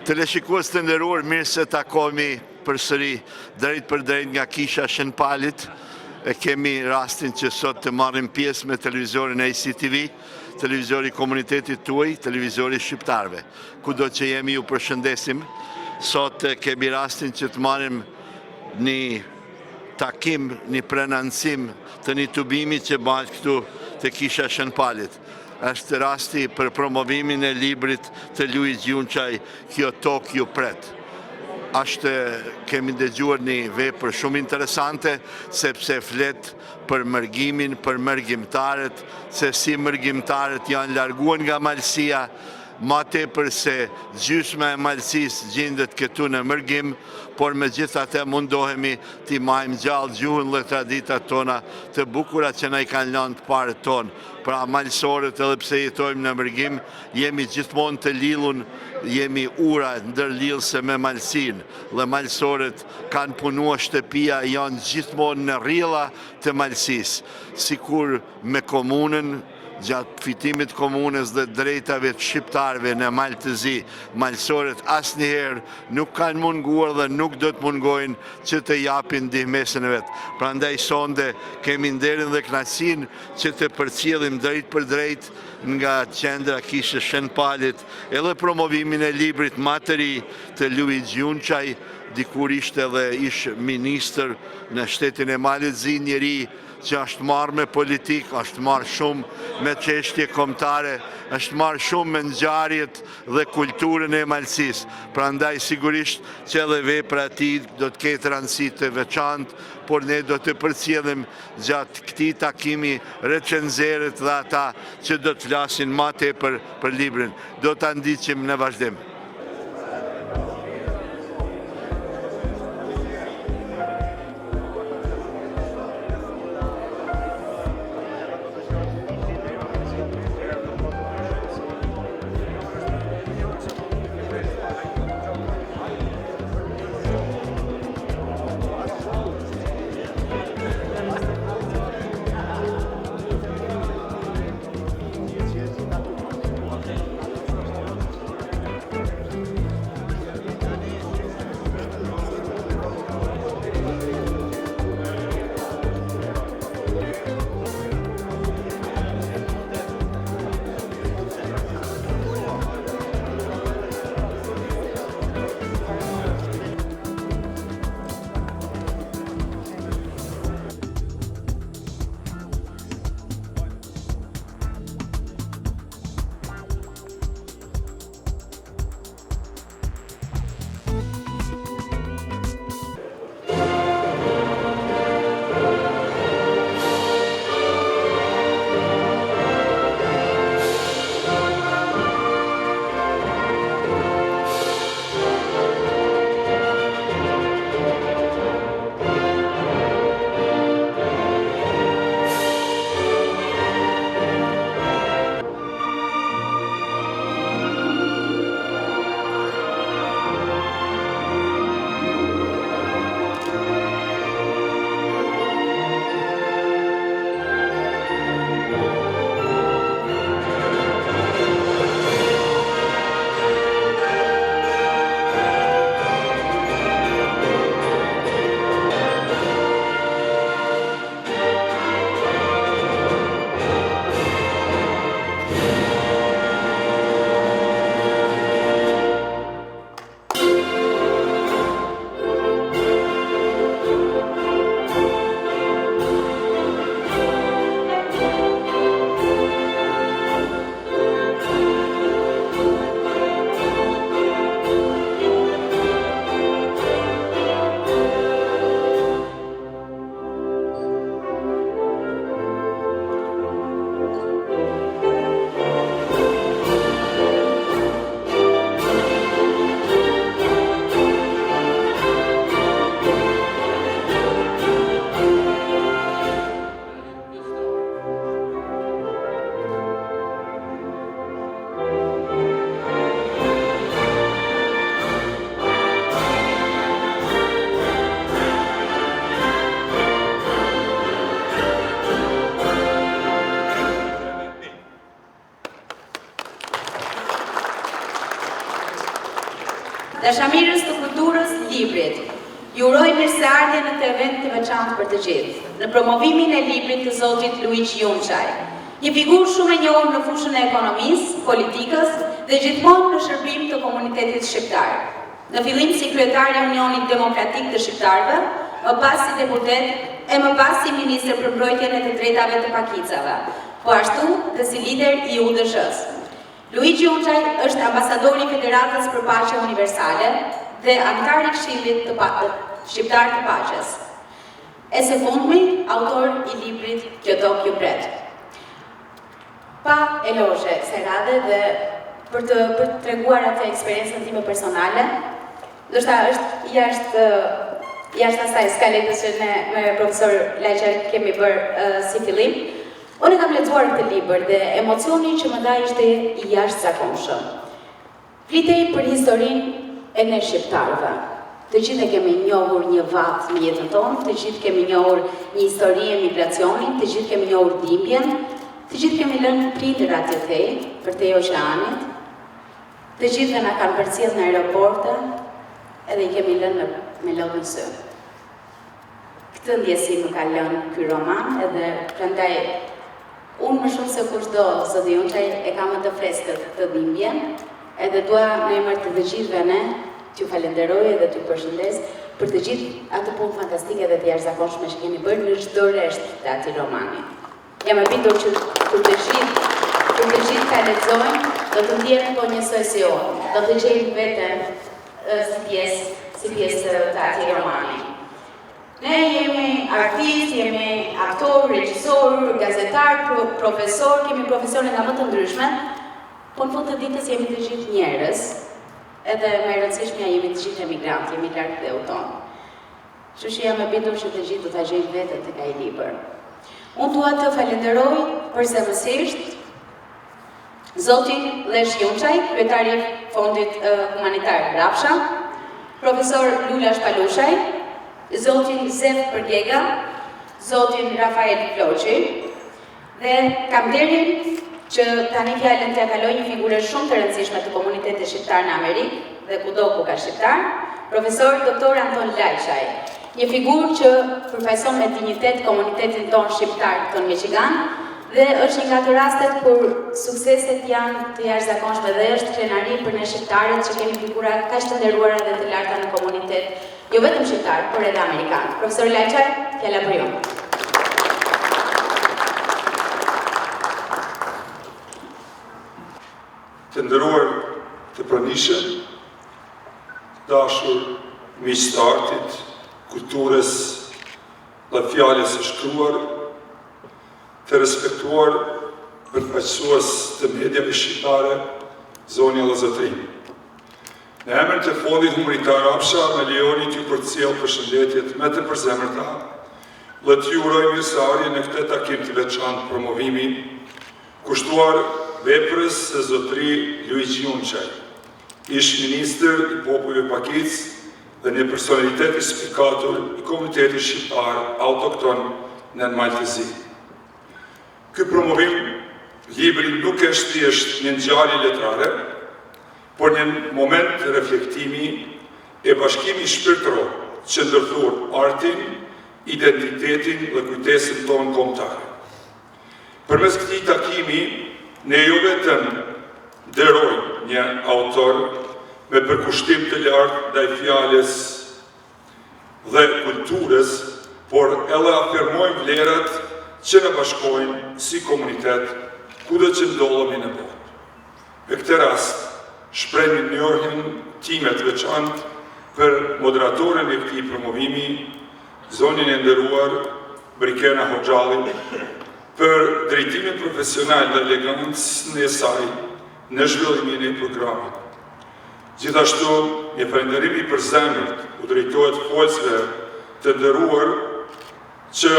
Teleshikues të nderuar, mirë se takohemi përsëri drejtpërdrejt nga Kisha e Shën Palit. E kemi rastin që sot të marrim pjesë me televizorin ACTV, televizori i komunitetit tuaj, televizori i shqiptarëve. Kudo që jemi ju përshëndesim. Sot kemi rastin që të marrim një takim, një prononcim të një tubimi që bëhet këtu te Kisha e Shën Palit. Është rasti për promovimin e librit të Luigj Junçaj, Kjo tokë ju pret. Ashtë kemi dëgjuar një vepër shumë interesante, sepse flet për mërgimin, për mërgimtarët, se si mërgimtarët janë larguar nga Malësia, ma tepër se gjysma e Malësisë gjindet këtu në mërgim, por megjithatë mundohemi t'i majmë gjallë gjuhën dhe traditat tona të bukura që na i kanë lanë të parët tonë. Pra malësorët edhe pse jetojmë në mërgim, jemi gjithmonë të lidhun, jemi ura ndërlidhëse me Malësinë dhe malësorët kanë punua shtëpia janë gjithmonë në rrjella të Malësisë, sikur me komunën, gjatë fitimit të komunës dhe drejtave të shqiptarëve në Mal të Zi, malësorët asnjëherë nuk kanë munguar dhe nuk do të mungojnë që të japin ndihmesën e vet. Prandaj sonde kemi nderin dhe kënaqësinë që të përcjellim drejtpërdrejt nga qendra e Kishës Shën Palit edhe promovimin e librit ma të ri të Luigj Junçaj, dikur ishte edhe ish ministër në shtetin e Malit Zi, njeri që është marrë me politikë, është marrë shumë me çështje kombëtare, është marrë shumë me ngjarjet dhe kulturën e Malësisë. Prandaj sigurisht që edhe vepra e tij do të ketë rëndësi të veçantë, por ne do të përcjellim gjatë këtij takimi recenzerët dhe ata që do të flasin ma tepër për librin. Do ta ndiqim në vazhdim. Dashamirës të kulturës, librit, ju uroj mirëseardhje në këtë event të veçantë për të gjithë, në promovimin e librit të zotit Luigj Junçaj, një figurë shumë e njohur në fushën e ekonomisë, politikës dhe gjithmonë në shërbim të komunitetit shqiptar. Në fillim si kryetar i Unionit Demokratik të Shqiptarëve, më pas si deputet e më pas si ministër për mbrojtjen e të drejtave të pakicave, po ashtu dhe si lider i UDSH-së. Luigj Junçaj është ambasador i Federatës për Paqe Universale dhe anëtar i Këshillit të Shqiptar të Paqes. E së fundmi, autor i librit Kjo tokë ju pret. Pa elozhe kësaj radhe dhe për të për të treguar atë eksperiencën time personale, ndoshta është jashtë jashtë asaj skaletës që ne me profesor Lajçaj kemi bërë uh, si fillim. Unë e kam lexuar këtë libër dhe emocioni që më dha ishte i jashtëzakonshëm. Flitej për historinë e ne shqiptarëve. Të gjithë e kemi njohur një vatë në jetën tonë, të gjithë kemi njohur një histori emigracioni, të gjithë kemi njohur dhimbjen, të gjithë kemi lënë prindër atje tej, përtej oqeanit, të gjithëve na kanë përcjellë në aeroporte edhe i kemi lënë me, me lot në sy. Këtë ndjesi më ka lënë ky roman edhe prandaj unë më shumë se kushdo, zoti Junçaj, e kam më të freskët këtë dhimbje, edhe dua në emër të të gjithëve ne t'ju falenderoj edhe t'ju përshëndes për të gjithë atë punë fantastike dhe të jashtëzakonshme që keni bërë në çdo rresht të atij romani. Jam e bindur që kur të gjithë kur të gjithë ta lexojnë, do të ndjehen po njësoj si unë, do të gjejnë veten si pjesë, si pjesë të atij romani. Ne jemi artistë, jemi aktorë, regjisorë, gazetarë, pro, profesorë, kemi profesione nga më të ndryshme, po në fund të ditës jemi të gjithë njerëz, edhe më e rëndësishmja jemi të gjithë emigrantë, jemi larg dheut tonë. Kështu që jam e bindur që të gjithë do ta gjejnë veten tek ai libër. Unë dua të falenderoj përzemërsisht Zotin Llesh Junçaj, kryetar i Fondit Humanitar Rrapsha, profesor Lulash Palushaj, zotin Zef Përgega, zotin Rafael Floqi, dhe kam nderin që tani fjalën t'ia kaloj një figure shumë të rëndësishme të komunitetit shqiptar në Amerikë dhe kudo ku ka shqiptar, profesor doktor Anton Lajçaj, një figurë që përfaqëson me dinjitet komunitetin tonë shqiptar këtu në Michigan, Dhe është një nga ato rastet kur sukseset janë të jashtëzakonshme dhe është krenari për ne shqiptarët që kemi figura kaq të nderuara dhe të larta në komunitet, jo vetëm shqiptar, por edhe amerikan. Profesor Lajçaj, fjala për ju. Të nderuar të pranishëm, të dashur miq të artit, kulturës dhe fjalës së shkruar, Të respektuar përfaqësues të mediave shqiptare, zonja dhe zotërinj. Në emër të Fondit Humanitar Rrapsha, më lejoni t'ju përcjell përshëndetjet më të përzemërta dhe t'ju uroj mirëseardhje në këtë takim të veçantë promovimi, kushtuar veprës së zotëri Luigj Junçaj, ish-ministër i Popujve Pakicë dhe një personalitet i spikatur i komunitetit shqiptar autokton në Mal të Zi. Ky promovim libri nuk është thjesht një ngjarje letrare, por një moment reflektimi e bashkimi shpirtëror që ndërthur artin, identitetin dhe kujtesën tonë kombëtare. Përmes këtij takimi, ne jo vetëm nderojmë një autor me përkushtim të lartë ndaj fjalës dhe kulturës, por edhe afirmojmë vlerat që na bashkojnë si komunitet kudo që ndodhemi në botë. Me këtë rast, shpreh mirënjohjen time të veçantë për moderatoren e këtij promovimi, zonjën e nderuar Brikena Hoxhalli, për drejtimin profesional dhe elegancën e saj në zhvillimin e programit. Gjithashtu, një falënderim i përzemërt u drejtohet folësve të nderuar që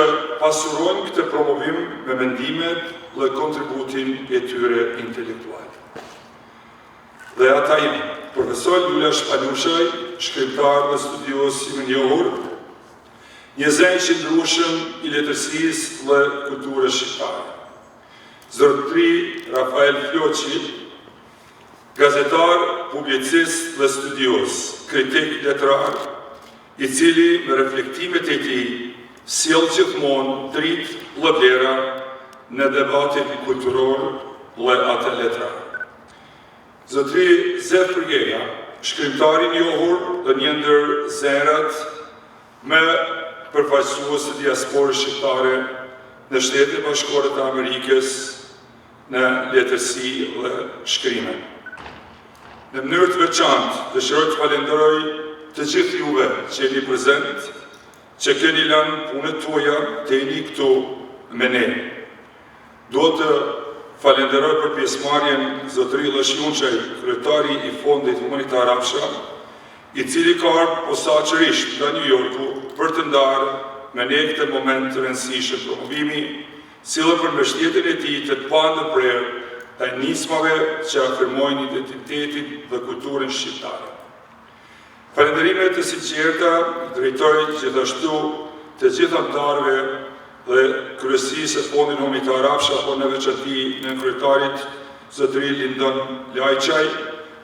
pasurojnë këtë promovim me mendimet dhe kontributin e tyre intelektual. Dhe ata janë, profesor Lulash Palushaj, shkrimtar dhe studiues i mirënjohur, një zë i qëndrueshëm i letërsisë dhe kulturës shqiptare. Zotëri Rafael Floqi, gazetar. publicist dhe studiues, kritik letrar, i cili me reflektimet e tij sjell gjithmonë dritë dhe vlera në debatin kulturor dhe atë letrar. Zotëri Zef Përgega, shkrimtar i njohur dhe një ndër zërat më përfaqësues të diasporës shqiptare në Shtetet e Bashkuara të Amerikës në letërsi dhe shkrime. Në mënyrë të veçantë, dëshiroj të falenderoj të gjithë juve që jeni prezent, që keni lënë punët tuaja të jeni këtu me ne. Dua të falenderoj për pjesëmarrjen zotëri Llesh Junçaj, kryetari i Fondit Humanitar Afsha, i cili ka ardhur posaçërisht nga New Yorku për të ndarë me ne këtë moment të rëndësishëm promovimi, si dhe për mbështetjen e tij të pandërprerë ndaj nismave që afirmojnë identitetin dhe kulturën shqiptare. Falënderime të sinqerta drejtoj gjithashtu të gjithë anëtarëve dhe kryesisë së Fondit Humanitar Afsha, por në veçanti nënkryetarit zotëri Lindon Lajçaj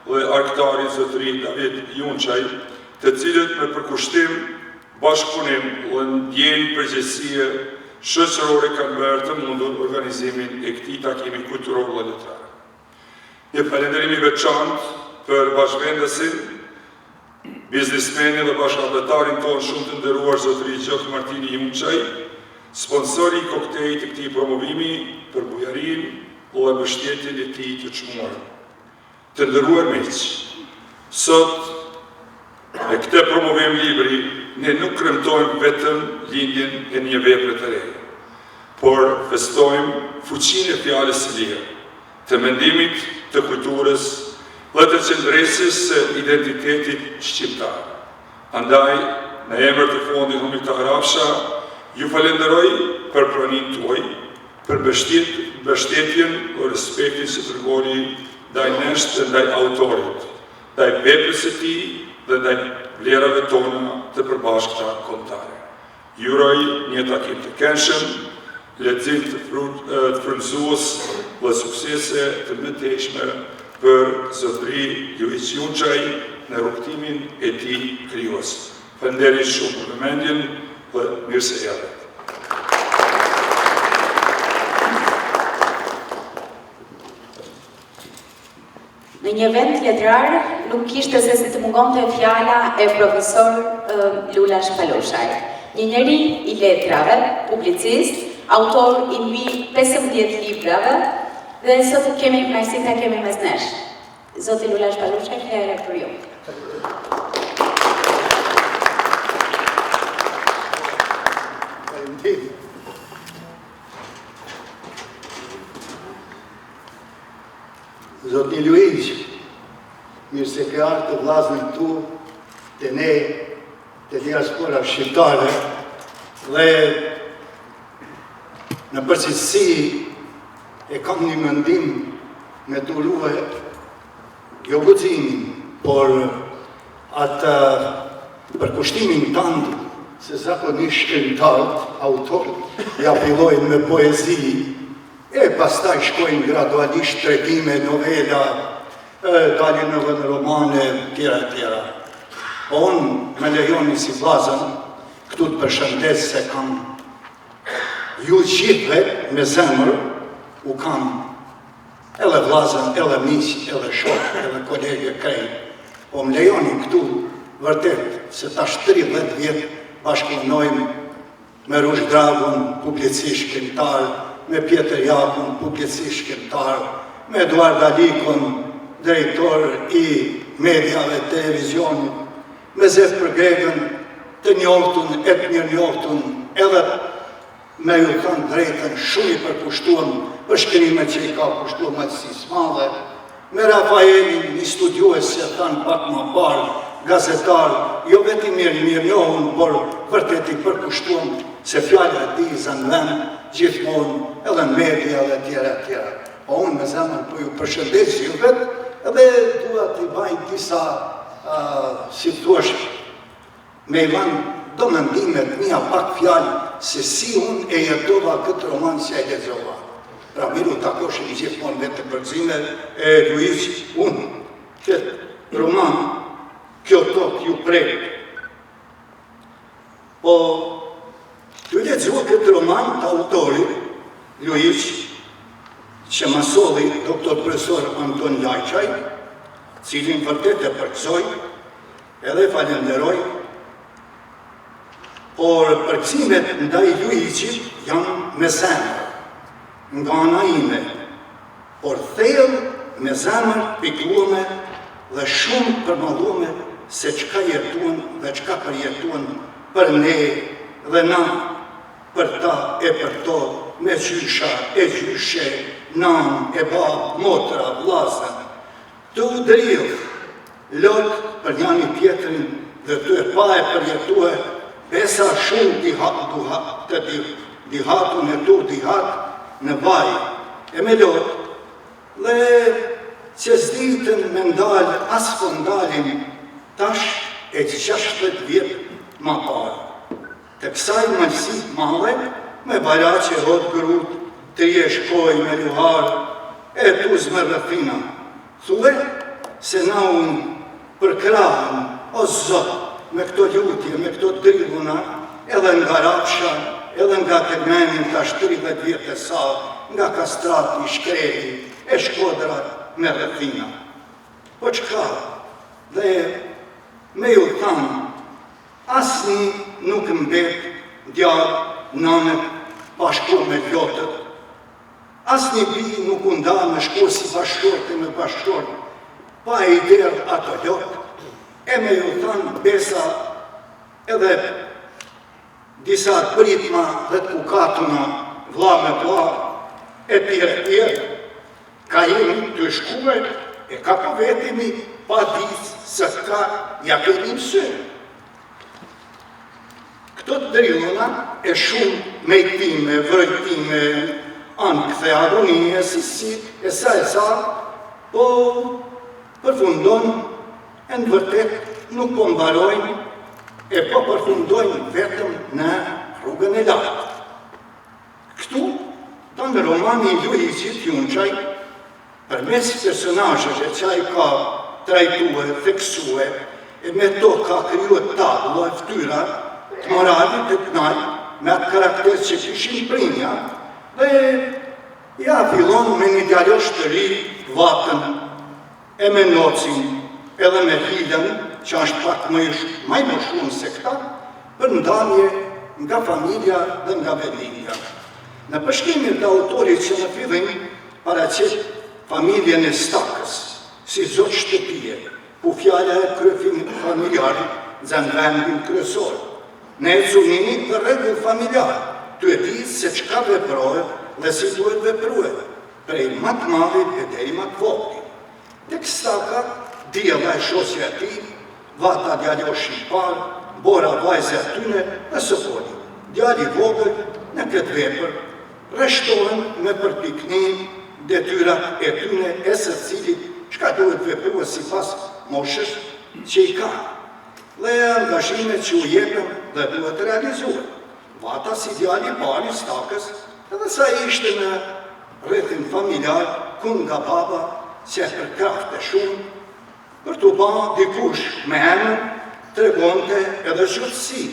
dhe arkëtarit zotëri David Junçaj, të cilët me përkushtim, bashkëpunim dhe ndjenjë përgjegjësie shoqërore kanë bërë të mundur organizimin e këtij takimi kulturor dhe letrar. Një falënderim i veçantë për bashkëvendasin, biznismenin dhe bashkatdhetarin tonë shumë të nderuar zotëri Gjok Martini Junçaj, sponsori i koktejit të këtij promovimi për bujarinë dhe mbështetjen e tij të çmuar. Të nderuar miq, sot me këtë promovim libri ne nuk kremtojmë vetëm lindjen e një vepre të re, por festojmë fuqinë e fjalës së lirë, të mendimit, të kulturës dhe të qëndresës së identitetit shqiptar. Andaj, në emër të Fondit Humanitar Afsha, ju falenderoj për praninë tuaj, për mbështetjen dhe respektin që tregoni ndaj nesh dhe ndaj autorit, ndaj veprës së tij dhe ndaj vlerave tona të përbashkëta kombëtare. Ju uroj një takim të këndshëm, lexim të frymëzues dhe suksese të mëtejshme për zotëri Luigj Junçaj në rrugëtimin e tij krijues. Faleminderit shumë për vëmendjen dhe mirë se erdhët. Në një event letrar nuk kishte se si të mungonte fjala e profesor Lulash Palushaj, një njeri i letrave, publicist, autor i mbi 15 librave dhe sot kemi kënaqësinë ta kemi mes nesh. Zoti Lulash Palushaj, fjala për ju. Faleminderit. Zotni Luigj, mirë se ke ardhë të vllaznit tu, te ne, te diaspora shqiptare, dhe në përgjithësi e kam një mendim me të urue, jo guximin, por atë përkushtimin tand, se zakonisht shkrimtarët, autorët, ja fillojnë me poezi, E pastaj shkojnë gradualisht tregime, novela, e, dalin edhe në romane, tjera e tjera. Po unë më lejoni si vllazën, këtu të përshëndes se kam ju gjithëve me zemër, u kam edhe vllazën, edhe miq, edhe shok, edhe kolegë krejt. Po më lejoni këtu vërtet se tash 30 vjet bashkëpunojmë me Rush Dragun, publicist shkrimtar, me Pjetër Jakun, publicist shkrimtar, me Eduard Alikun, drejtor i mediave, televizionit, me Zef Përgegën, të njohtun e të mirënjohtun, edhe me ju thënë drejtën shumë i përkushtuem për shkrimet që i ka kushtuar Malësisë Madhe, Me Rafaelin, një studiues që thanë pak ma parë, gazetar, jo vetëm i mirënjohun, por vërtet i përkushtuem se fjala e tij zën vend gjithmonë edhe në media dhe tjera e tjera. Po unë me zemër po ju përshëndes gjithëve edhe dua t'i baj disa, uh, si thuash, Me i dhanë do mendime të mia pak fjalë se si unë e jetova këtë roman që e lexova. Pra mirë u takoshim gjithmonë vetë përgëzime e Luigj, unë këtë. roman, kjo tokë ju pret. Po, tu lexue këtë roman të autorit, Luigj, që ma solli doktor profesor Anton Lajçaj, cilin vërtet e përgëzoj, edhe e falenderoj, por përgëzimet ndaj Luigjit janë me zemër, nga ana ime, por thellë me zemër pikëllueme dhe shumë përmallueme se çka jetuan dhe çka përjetuan për ne dhe na për ta e për to me gjysha e gjyshe, nanë e babë, motra, vllazën, tu u dridh lot për njani tjetrin dhe tu e pa e përjetue besa shumë diha duha të di dihatun e tu dihat në vaj e me lot dhe që s'ditën me ndal as po ndalin tash e 60 vjet ma parë. Të kësaj malësi të madhe, me bajraqe hot grut, tri e shkoj me luhar, e tuz me rrethina. Thue se na u përkrahëm, o Zot, me këto lutje, me këto dridhuna, edhe nga Rafsha, edhe nga Kelmendi tash 30 vjet e sa, nga Kastrati, Shkreli, e Shkodra me rrethina. Po çka, dhe me ju thanë, Asnjë nuk mbet djalë nane pa shku me lotët, asnjë bijë nuk u nda me shku si bashkëshorte me bashkëshort pa i derdh ato lot, e me ju thanë besa edhe disa të pritma dhe të kukatuna vlla me vlla e tjerë e tjerë, ka jemi tu shkue e ka po vetemi pa ditë se ka ja kemi mësy. Këto të dridhuna e shumë mejtime, vrojtime, ankthe, agonie, si si, e sa e sa, po përfundon e në vërtet nuk po mbarojnë e po përfundojnë vetëm në rrugën e lartë. Këtu, tanë romani i Luigjit Junçaj, përmes personazheve që ai ka trajtue, theksue, e me to ka krijue tablo e ftyra të moralit e të naltë me atë karakter që kishin prinja, dhe ja fillon me një djalosh të ri Vatën, E me Nocin, edhe me Hilën, që është pak më i ma i moshuar se këta, për ndamje nga familja dhe nga vendlindja. Në përshkrimin të autorit që në fillim paraqet familjen e Stakës, si zot shtëpie, ku fjala e kryefamiljarit nxën vendin kryesor, në ecuri dhe rregull familjar, tu e ditë se çka veprohet dhe si duhet veprue, prej ma të madhit e deri ma të voglit. Tek Staka, Diella e shoqja e tij, Vata djaloshi i parë, Bora vajza e tyne dhe Sokoli, djali i vogël, në këtë vepër, rreshtohen me përpikni detyrat e tyne e secilit çka duhet veprue sipas moshës që i ka dhe angazhimet që u jepen dhe duhet realizue. Vata si djali i parë i Stakës, edhe sa ishte në rrethin familjar, ku nga baba që e përkrahte shumë, për t'u ba dikush me emër, tregonte edhe zgjuarsi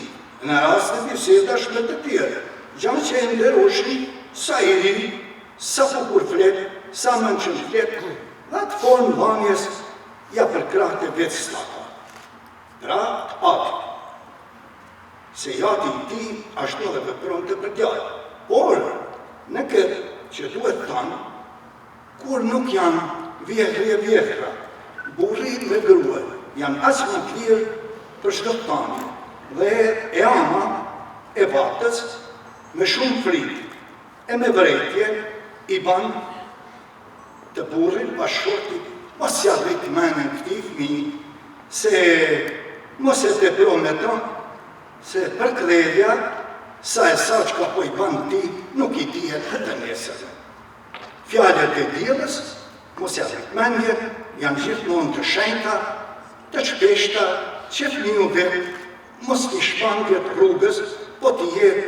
në raste bisedash me të tjerë, gja që e nderoshin sa i ri, sa bukur flet, sa mençëm flet, dhe atë formë dhënies ja përkrahte vetë Staka. Pra, të atit. Se i ati i tij ashtu edhe vepronte për djalë. Por, në këtë që duhet thanë, kur nuk janë vjehrri e vjehrra, burri me grue janë aq më të lirë për çdo thanje, dhe e ama e Vatës me shumë frikë e me vërejtje i ban të burrit bashkëshortit mos ja rrit menen këtij fëmijë se mos e tepro me ta se përkëdhelja sa e sa çka po i ban ti nuk i dihet të nesërmen. Fjalët e Diellës mos ja rrit mendjen janë gjithmonë të shenjta, të shpeshta që fëmiu vetë mos t'i shmanget rrugës, po të jetë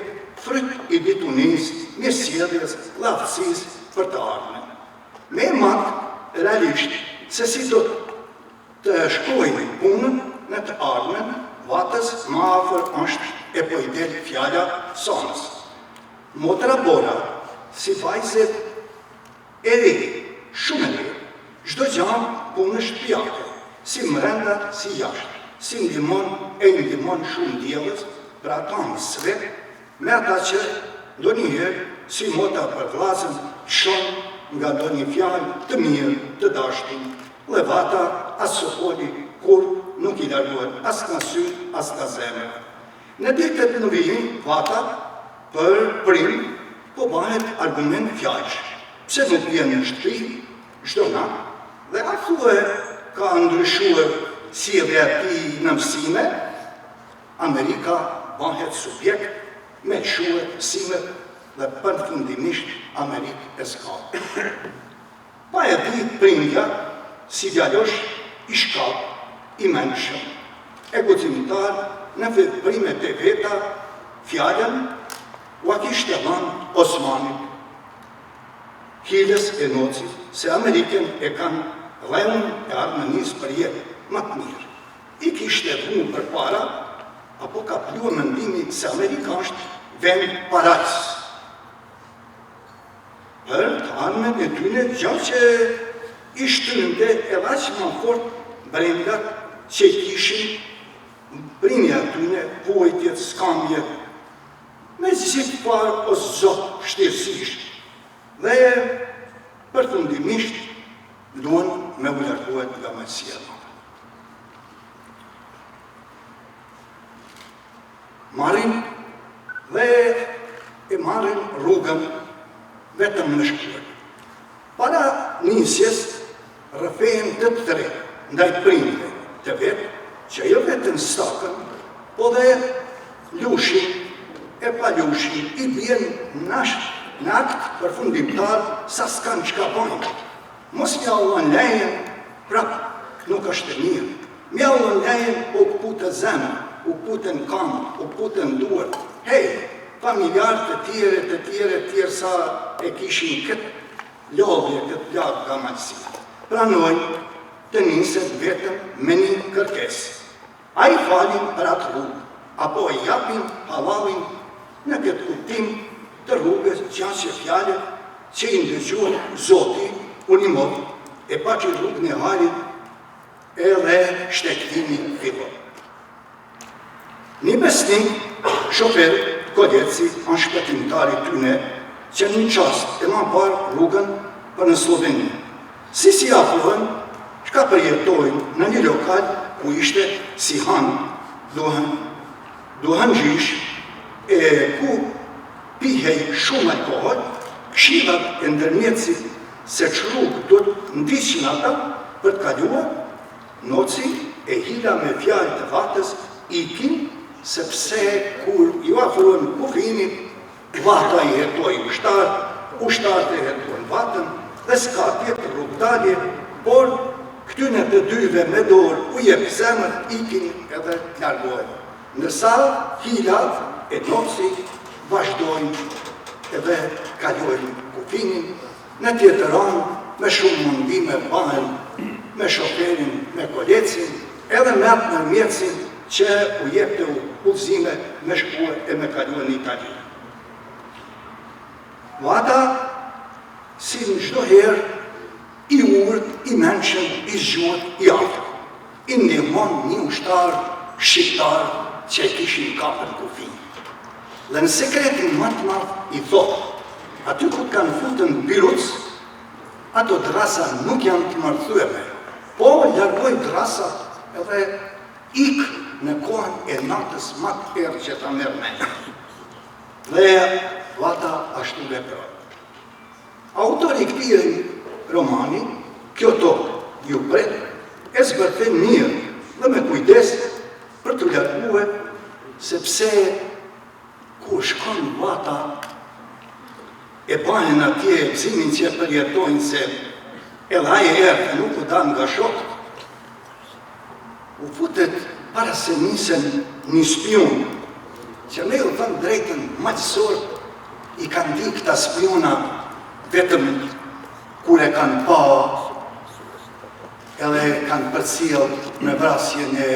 fryt i ditunisë, mirësjelljes dhe aftësisë për të ardhmen. Me e mat realisht se si do të. Të shkojë punën në të ardhmen, Vatës ma afër është e po i del fjala Sanës. Motra Bora, si vajzë e re, shumë e re, çdo gja punë shtëpiake, si mrenda si jashtë, si ndihmon e i ndihmon shumë Diellës, pra tanës së vet, Me ata që ndonjëherë si motra për vllazën lëshon nga ndonjë fjalë të mirë të dashtun dhe Vata as Sokoli kurrë nuk i largohet as nga sytë as nga zemra. Në ditët në vijim Vata për prind po bahet argument fjalësh pse nuk vjen në shtëpi çdo natë dhe a thue ka ndryshuar sjellja e tij në mësime Amerika bahet subjekt me lëshue mësimet dhe përfundimisht Amerikë e s'ka. Pa e ditë prindja si djalosh i shkathtë, i mençëm, e guximtar në veprimet e veta fjalën ua kishte dhanë Osmanit, Hilës e Nocit se Amerikën e kanë dheun e ardhmënisë për jetë ma të mirë. I kishte vu përpara, apo ka plue mendimi se Amerika është vend parajsë. Për të ardhmen e tyne gja që i shtynte edhe aq ma fort brengat që i kishin prinja e tyne, vuajtjet, skamjet, me gjithfarë o zot vshtirësish dhe përfundimisht duan me u largue nga Malësia e Madhe. Marrin dhe e marrin rrugën vetëm me shkue. Para nisjes rrëfehen të tre ndaj prindve të vet, që jo vetëm Stakën, po dhe Lushin e Palushin i bien nash në akt përfundimtar sa s'kanë çka bajnë. Mos me jau dhon lejen, prap nuk është e mirë. Me jau dhon lejen po u këputet zemra, u këputen kamët, u këputen duart. Hej, familjarë të tjerë e të tjerë e tjerë sa e kishin këtë lodhje, këtë plagë nga Malësia. Pranojnë të niset vetëm me një kërkesë. A i falin për atë rrugë, apo i japin hallallin në këtë kuptim të rrugës gja që fjalët që i ndëgjuan Zoti u nimoftë e paçi rrugën e hajrit edhe shtegtimi fillon. Një besnik, shofer Koleci është shpëtimtari i tyne që një çast e ma parë rrugën për në Slloveni. Si si afrohen, çka përjetojnë në një lokal ku ishte si han duhan duhanxhish e ku pihej shumë alkohol, këshillat e ndërmjetësit se ç'rrugë do të ndiqnin ata për të kaluar, Noci e Hila me fjalë të Vatës ikin sepse kur iu afruan kufinit Vata i hetoi ushtarët, ushtarët e hetuan Vatën dhe s'ka tjetër rrugëdalje, por këtyne të dyve me dorë u jep zemër, ikin edhe largohen. Ndërsa Hila e Noci vazhdojnë edhe kalojnë kufinin, në tjetër anë me shumë mundime bahen me shoferin, me Kolecin, edhe me atë ndërmjetësin që u jepte udhëzime me shkue e me kalue në Itali. Vata, si në çdo herë, i urtë, i mençëm, i zgjuar, i aftë, i ndihmon një ushtar shqiptar që e kishin kapë në kufi. Dhe në sekretin më të madh i thotë, aty ku të kanë futën biruc, ato drasa nuk janë të mërthyeme, po largoj drasat edhe Ik në kohën e natës ma të errët që ta merr mendja. Dhe Vata ashtu vepron. Autori i këtij romani, Kjo tokë ju pret, e zbërthen mirë dhe me kujdes për t'u largue, sepse kur shkon Vata e bahen atje gëzimin që e përjetojnë se edhe ai erdh e nuk u da nga shokët, U futet para se nisen një spiun, që me ju thënë drejtën malësorët i kanë di këta spiuna vetëm kur e kanë pa. Edhe kanë përcjell me vrasjen e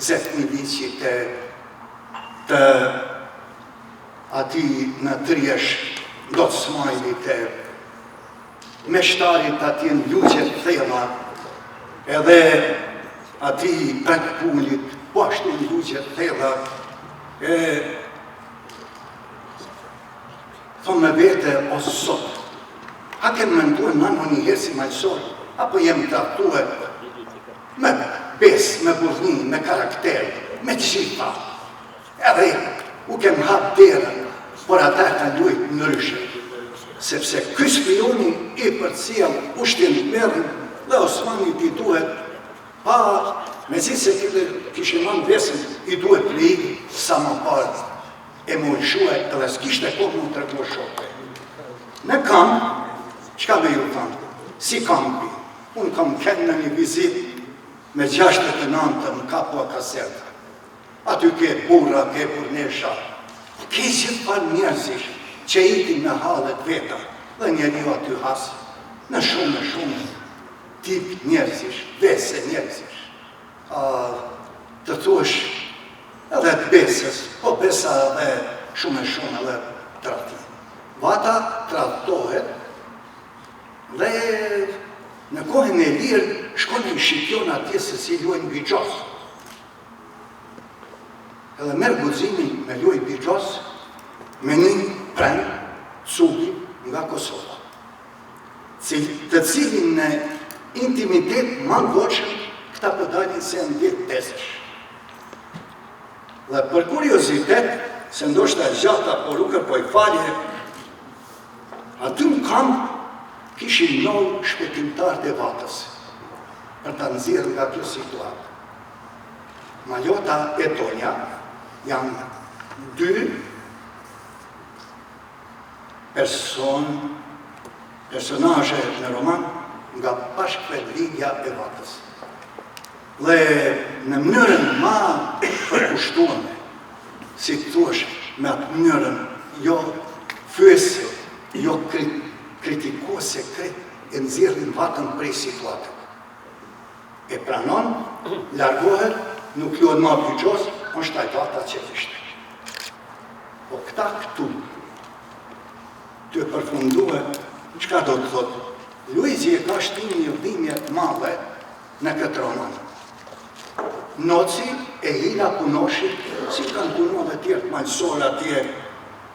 Zef Miliqit e të atij në Triesh Ndoc Smajlit e meshtarit atje në Lugje të Thella edhe atij Prek Pulit po ashtu në Lugje të Thella e Thom me vete o Zot, a kem mendue na ndonjëherë si malësor, apo jem tradhtue me besë, me burrni, me karakter, me gjitha. Edhe u kem hap derën, por ata e kanë lujt ndryshe. Sepse ky spioni i përcjell ushtin tmerrin dhe Osmanit i duhet pa megjithëse kishin marrë besën, i duhet me ik sa ma parë e m'u lëshue edhe s'kishte kohë m'u tregu shokëve. Në kamp, çka me ju thanë, si kampi, unë kam kenë në një vizitë me 69 në Capua Caserta. Aty ke burra, ke burrnesha, po ke gjithfarë njerëzish që ikin me hallet veta dhe njeriu aty has në shumë e shumë tip njerëzish, vese njerëzish. A të thuash edhe të besës, po besa edhe shumë e shumë edhe tradhti. Vata tradhtohet dhe në kohën e lirë shkon e shikjon atje se si luajnë bixhoz. Edhe merr guximin me luaj bixhoz me një pren cubi nga Kosova. të cilin në intimitet ma ngotshëm këta po dalin se janë dhjetë tezësh. Dhe për kuriozitet, se ndoshta e gjata, por u kërkoj falje, aty në kamp kishin nol shpëtimtarët e Vatës, për ta nxjerrë nga kjo situatë. Malota e Tonja janë dy person, personazhe në roman nga bashkëvendlindja e Vatës. Dhe në mënyrën ma përkushtueme, si të thuash, me atë mënyrën jo fyese, jo kritikuese, krejt e nxjerrin Vatën prej situate. E pranon, largohet, nuk luhet ma bixhoz, është aj Vata që ishte. Po këta këtu, të përfundue, çka do të thotë? Luizi e ka shti një dhimbje të madhe në këtë roman. Noci e Hila punoshi, si kanë punu dhe tjerët malësorë atje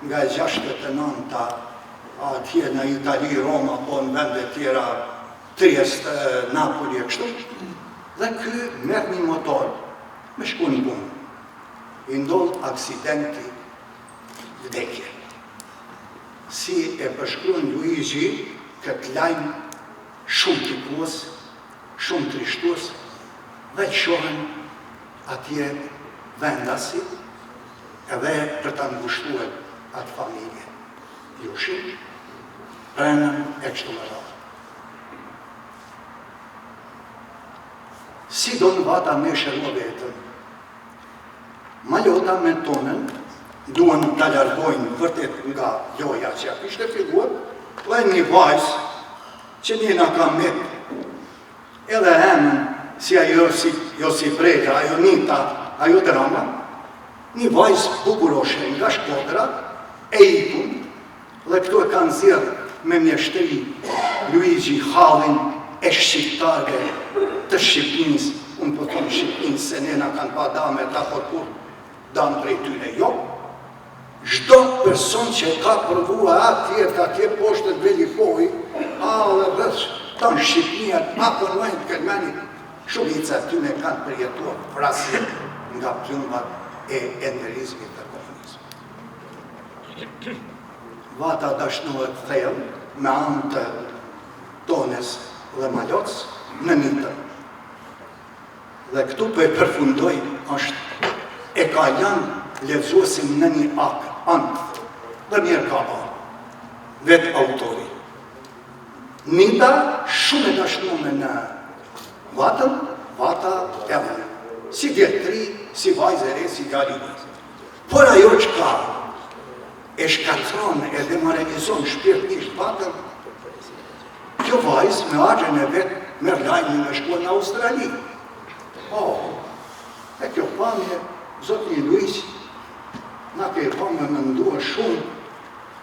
nga e 69-ta, atje në Itali, Roma, po në vende tjera, Trieste, Napoli e kështu, dhe ky merr një motor me shku në punë. I ndodh aksidenti vdekje. Si e përshkruan Luigi këtë lajm shumë pikues, shumë trishtues, dhe lëshohen atje vendasit edhe për ta ngushtue atë familje. Jushin, prenën e kështu me radhë. Si don Vata me shërua vetën? Malota me Tonën duan ta largojnë vërtet nga loja që ja kishte filluar dhe një vajzë që një na ka met edhe emën si ajo si jo si Prela, ajo Nita, ajo Drama, një vajzë bukuroshe nga Shkodra e ikun Dhe këtu e ka nxjerrë me mjeshtëri Luigi hallin e shqiptarëve të Shqipnisë, unë po thom Shqipnisë se ne na kanë pa dame ata por kurrë dam prej tyre jo. Çdo person që e ka provua atje, atje poshtë në Velipojë, a dhe rreth tanë Shqipnia, apo në vend Kelmenit, shumica e tyre kanë përjetuar vrasje nga plumbat e enverizmit dhe komunizmit. Vata dashnohet thellë me anë të Tones dhe Malots në Nitën. Dhe këtu po e përfundoj është e ka lanë lexuesin në një ak ankth dhe mirë ka ba vetë autori. Nita shumë e dashnume në Vatën, Vata edhe. Si djalë t'ri, si vajzë e re, si djalë i ri. Por ajo çka e shkatërron e demoralizon shpirtërisht Vatën, kjo vajzë me axhën e vet Merr lajmin me shkue në Australi. Po, e kjo pamje, zotni Luigj, na ke pa me mendua shumë,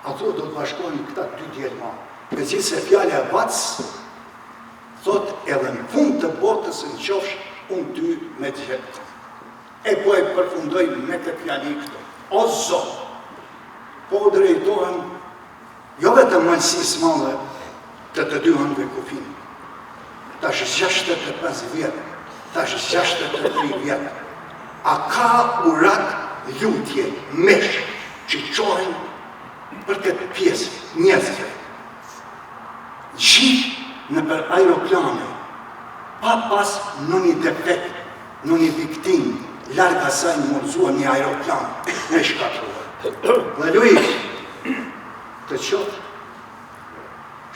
a thua do të bashkohen këta dy djelma. Megjithëse fjala e bacës, thotë edhe në fund të botës në qofsh unë ty me të gjetë. E po e përfundoj me këtë fjali këtu. O Zot, po u drejtohem jo vetëm Malësisë Madhe të të dy anëve kufinit. Tash 65 vjet, tash 63 vjet. A ka urat lutje, meshë, që çohen për këtë pjesë njerëzve? Gjithë nëpër aeroplane, pa pas ndonjë defekt, ndonjë viktimë, larg asaj m'u rrëzua një aeroplan me shkatërrua. Dhe Luigj, të qoftë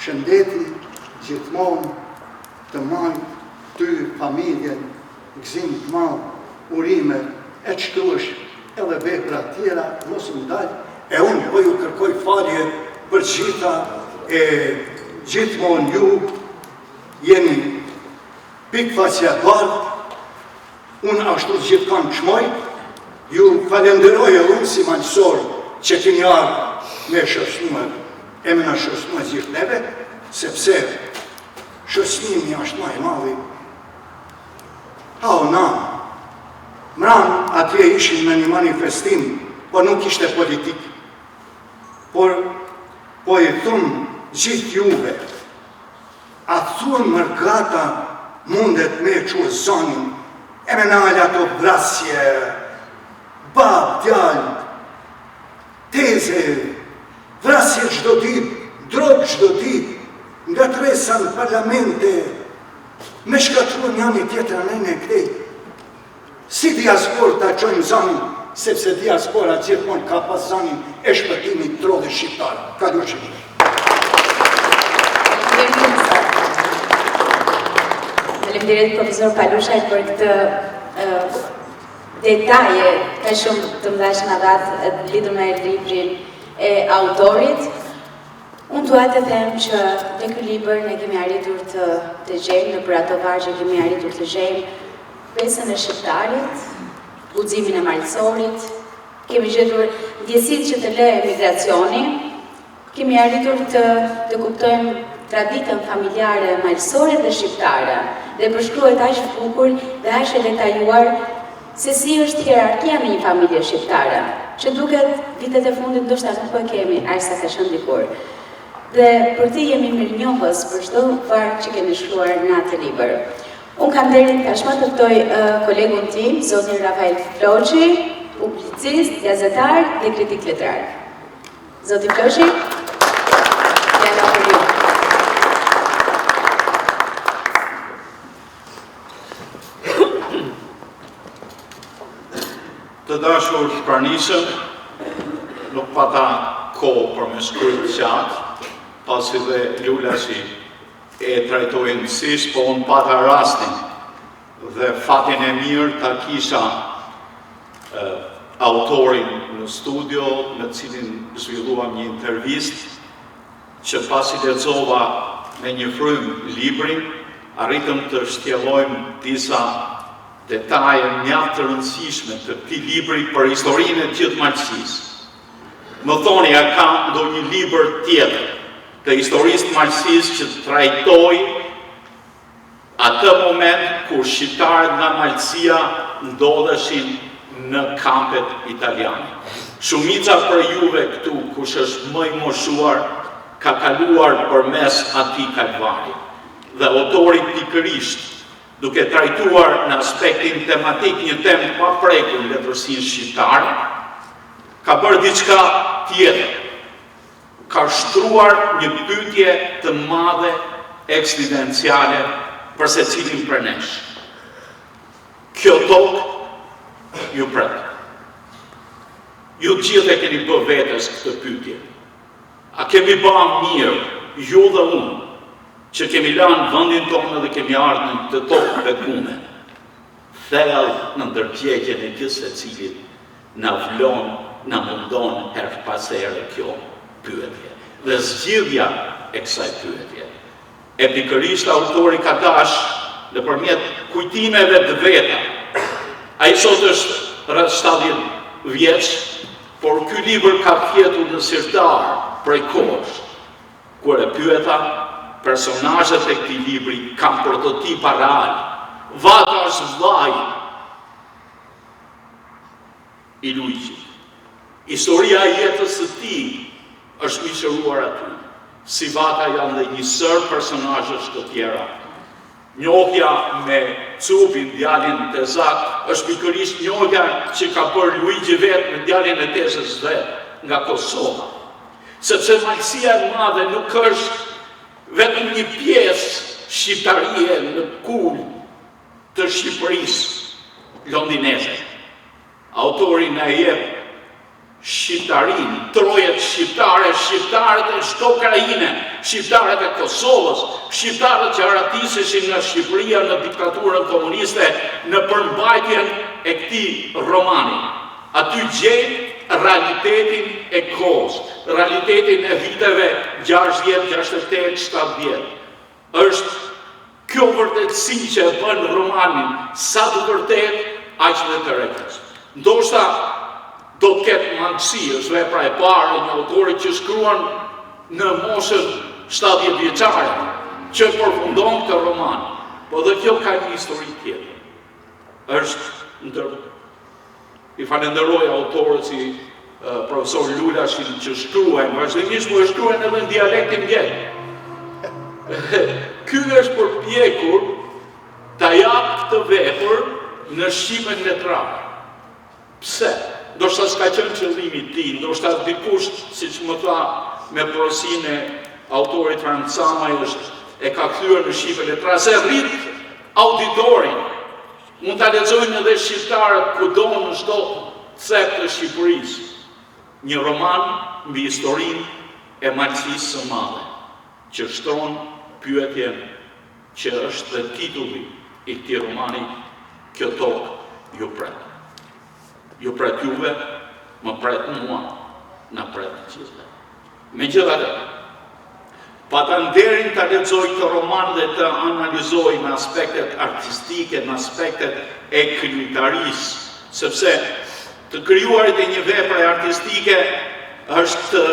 shëndeti gjithmonë të majtë ty, familjen, gëzim të madh, urime, e të shkruash edhe vepra tjera, mos u ndal, e unë po ju kërkoj falje për gjitha e gjithmonë ju jeni pikëfaqja e bardhë, unë ashtu gjithkënd çmoj, ju falenderoj edhe unë si malësor që keni ardhë me shoqnue, e me na shoqnue gjithë neve, sepse shoqnimi është ma i madhi. Ha o nanë, mramë atje ishim në një manifestim, po nuk ishte politik, por po i thum gjithë juve, A thua mërgata mundet me e çue zanin e me nalë ato vrasje, babë, djalë, teze, vrasje çdo ditë, drogë çdo ditë, ngatërresa në parlamente, me shkatrru njani tjetrin e këtej. Si diasporë ta çojmë zanin, sepse diaspora gjithmonë ka pas zanin e shpëtimit trojeve shqiptare. Kalofshi mirë. Faleminderit profesor Palushaj për këtë detaje kaq shumë të mëdha që na dhatë lidhur me librin e autorit. Unë dua të them që te ky libër ne kemi arritur të të gjejmë nëpër ato vargje kemi arritur të gjejmë besën e shqiptarit, guximin e malësorit, kemi gjetur ndjesitë që të lë emigracioni, kemi arritur të të kuptojmë traditën familjare malësore dhe shqiptare dhe përshkruhet aq bukur dhe aq e detajuar se si është hierarkia në një familje shqiptare, që duket vitet e fundit ndoshta nuk po e kemi aq sa ka qenë dikur. Dhe për të jemi mirënjohës për çdo varg që keni shkruar në atë libër. Unë kam nderin tashmë të ftoj kolegun tim, zotin Rafael Floqi, publicist, gazetar dhe kritik letrar. Zoti Floqi, fjala për ju. Të dashur të pranishëm, nuk pata kohë për me shkru gjatë, pasi dhe Lulashi e trajtoi imtësisht, po unë pata rastin dhe fatin e mirë ta kisha autorin në studio, në cilin zhvilluam një intervistë, që pasi lexova me një frymë librin, arritëm të shtjellojmë disa detaje mjaft të rëndësishme të këtij libri për historinë e gjithë Malësisë. Më thoni, a ka ndonjë libër tjetër të historisë të Malësisë që të trajtojë atë moment kur shqiptarët nga Malësia ndodheshin në kampet italiane. Shumica prej juve këtu, kush është më i moshuar, ka kaluar përmes atij kalvari. Dhe autori pikërisht, duke trajtuar në aspektin tematik një temë të paprekur në letërsinë shqiptare, ka bërë diçka tjetër. Ka shtruar një pyetje të madhe ekzistenciale për secilin prej nesh. Kjo tokë ju pret. Ju të gjithë e keni bë vetes këtë pyetje. A kemi ba mirë, ju dhe unë, që kemi lanë vendin tonë dhe kemi ardhë në këtë tokë të bekume? Thellë në ndërgjegjen e gjithsecilit na vlon, na mundon herë pas here kjo pyetje. Dhe zgjidhja e kësaj pyetje. E pikërisht autori ka dash nëpërmjet kujtimeve të veta. Ai sot është rreth 70 vjeç, por ky libër ka fjetur në sirtar prej kohësh. Kur e pyeta, personazhet e këtij libri kanë prototipa realë. Vata është vllai i Luigjit. Historia e jetës së tij është mishëruar aty. Si Vata janë dhe një sërë personazhesh të tjera. Njohja me Cubin, djalin tezak, është pikërisht njohja që ka bërë Luigji vetë me djalin e tezes vet nga Kosova. Sepse Malësia e Madhe nuk është vetëm një pjesë shqiptarie në kulm të Shqipërisë londineze. Autori na e jep shqiptarinë, trojet shqiptare, shqiptarët e çdo krahine, shqiptarët e Kosovës, shqiptarët që arratiseshin nga Shqipëria në diktaturën komuniste në përmbajtjen e këtij romani. Aty gjejmë realitetin e kohës, realitetin e viteve 60, 68, 70. Është kjo vërtetësi që e bën romanin sa të vërtetë, aq dhe tërheqës. Ndoshta do të ketë mangësi, është vepra e parë e një autori që shkruan në moshën 70 vjeçare, që përfundon këtë roman. Po dhe kjo ka një histori tjetër. Është ndër I falenderoj autorët si profesor Lulashin që shkruajnë vazhdimisht, po e shkruajnë edhe në dialektin geg. Ky është përpjekur ta japë këtë vepër në shqipen letrare. Pse? Ndoshta s'ka qenë qëllimi i tij, ndoshta dikush, siç më tha me porosinë e autorit Frank Camaj, është e ka kthyer në shqipe letrare, se rrit auditorin. Mund ta lexojnë edhe shqiptarët kudo në çdo cep të Shqipërisë. Një roman mbi historinë e Malësisë së Madhe, që shtron pyetjen që është dhe titulli i këtij romani, Kjo tokë ju pret. Ju pret juve, më pret mua, na pret të gjithëve. Megjithatë, pata nderin ta lexoj këtë roman dhe të analizoj në aspektet artistike, në aspektet e krijimtarisë, sepse të krijuarit e një vepre artistike është të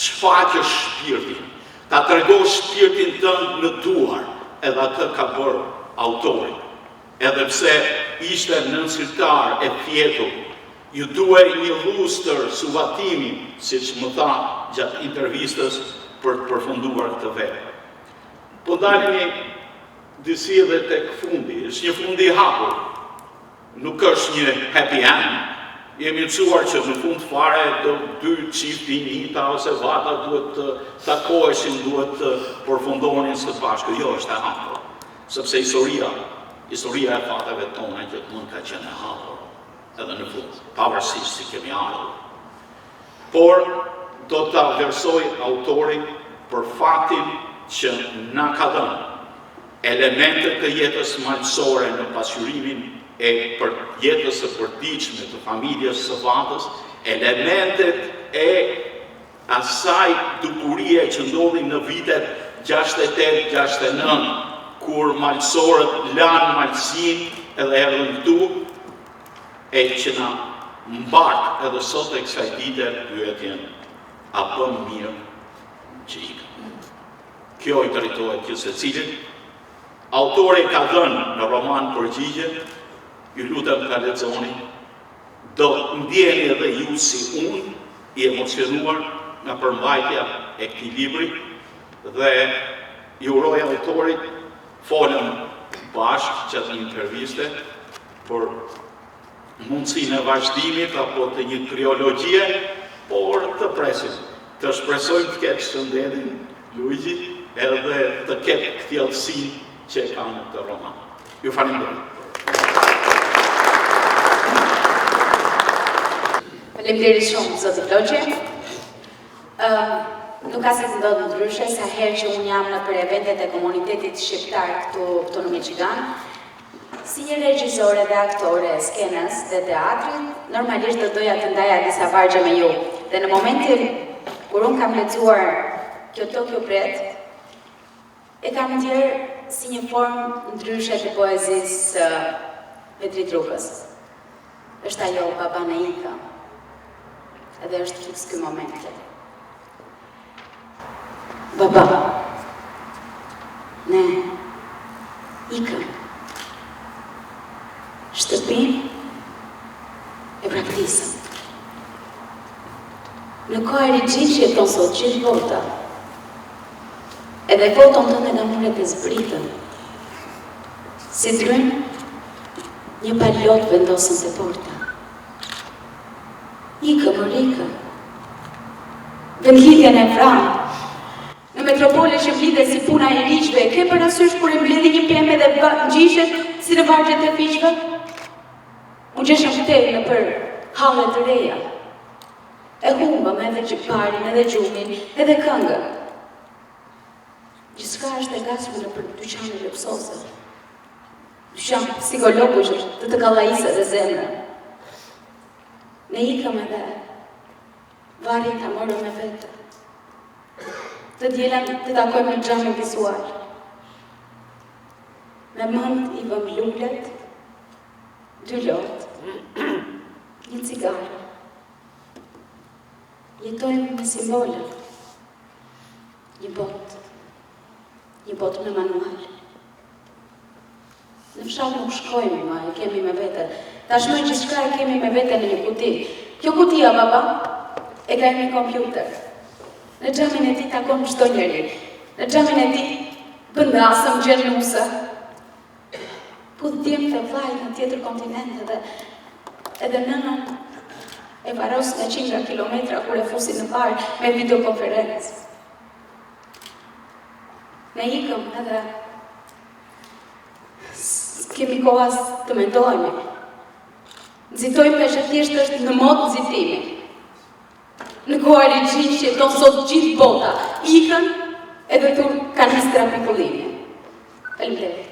shfaqësh shpirtin, ta tregosh shpirtin tënd në duar, edhe atë ka bërë autori. Edhe pse ishte nën sirtar e fjetur, iu duhej një llustër suvatimi, siç më tha gjatë intervistës për të përfunduar këtë vepër. Po ndalemi disi edhe tek fundi, është një fund i hapur, nuk është një happy end, jemi mësuar që në fund fare do dy çifti Nita ose Vata duhet të takoheshin, duhet të përfundonin së bashku, jo është e hapur. Sepse historia, historia e fateve tona gjithmonë ka qenë e hapur, edhe në fund, pavarësisht si kemi ardhur. Por do ta vlerësoj autorin për faktin që na ka dhënë elemente të jetës malësore në pasqyrimin e për jetës së përditshme të familjes së Vatës, elementet e asaj dukurie që ndodhi në vitet 68, 69, kur malësorët lanë malësinë edhe erdhën këtu, e që na mbart edhe sot e kësaj dite pyetjen, a bëmë mirë që ikëm. Kjo i drejtohet gjithsecilit, autori ka dhënë në roman përgjigje, ju lutem ta lexoni, Do ndjeheni edhe ju si unë, i emocionuar nga përmbajtja e këtij libri dhe i uroj autorit, folëm bashkë gjatë një interviste për mundësinë e vazhdimit apo të një triologjie, por të presim, të shpresojmë të ketë shëndetin Luigji edhe të ketë kthjellësinë që e ka në këtë roman. Ju faleminderit. Faleminderit shumë, zoti Floqi. Ëm nuk ka se si ndodh ndryshe sa herë që unë jam nëpër eventet e komunitetit shqiptar këtu këtu në Michigan. Si një regjisore dhe aktore e skenës dhe teatrit, normalisht do doja të ndaja disa vargje me ju. Dhe në momentin kur unë kam lexuar Kjo tokë ju pret, E kam ndjerë si një formë ndryshe të poezisë së Petrit Rukës. Është ajo baba ne ikëm. Edhe është fiks ky moment. Baba, ne ikëm. Shtëpinë e braktisëm. Në kohë rixhi që jeton sot gjithë bota. Edhe foton tënde nga muret e zbritëm. Si dryn, një palë lot vendosëm te porta. Ikëm, or ikëm. Vendlindjen e vramë. Në metropole që mblidhet si puna e iriqve, ke parasysh kur e mbledhin një pemë dhe ngjishet si në vargjet e fiqve? U ngjeshëm këtej nëpër halle të reja. E humbëm edhe barin, edhe gjumin, edhe këngën. Gjithçka është e gatshme nëpër dyqane luksoze. Dyqan psikologu që të të kallajisë edhe zemrën. Ne ikëm edhe varrin ta morëm me vete. Të dielën të takojmë në xhamin vizual. Me mend i vëmë lulet, dy lot, një cigare. Jetojmë me simbole. Një botë, një botë me manual. Në fshat nuk shkojmë më, e kemi me vete. Tashmë gjithçka e kemi me vete në një kuti. Kjo kutia, baba, e ka emrin kompjuter. Në xhamin e tij takon çdo njeri. Në xhamin e tij bën dasëm, gjen nuse. Puth djemtë e vllait në tjetër kontinent edhe edhe nënën e varros nga qindra kilometra kur e fusin në varr me videokonferencë. Ne ikëm edhe s'kemi kohë as të mendohemi. Nxitojmë ngaqë thjesht është në modë nxitimi. Në kohë rixhi që jeton sot gjithë bota, ikën edhe thur kanistra pikëllimi. Faleminderit.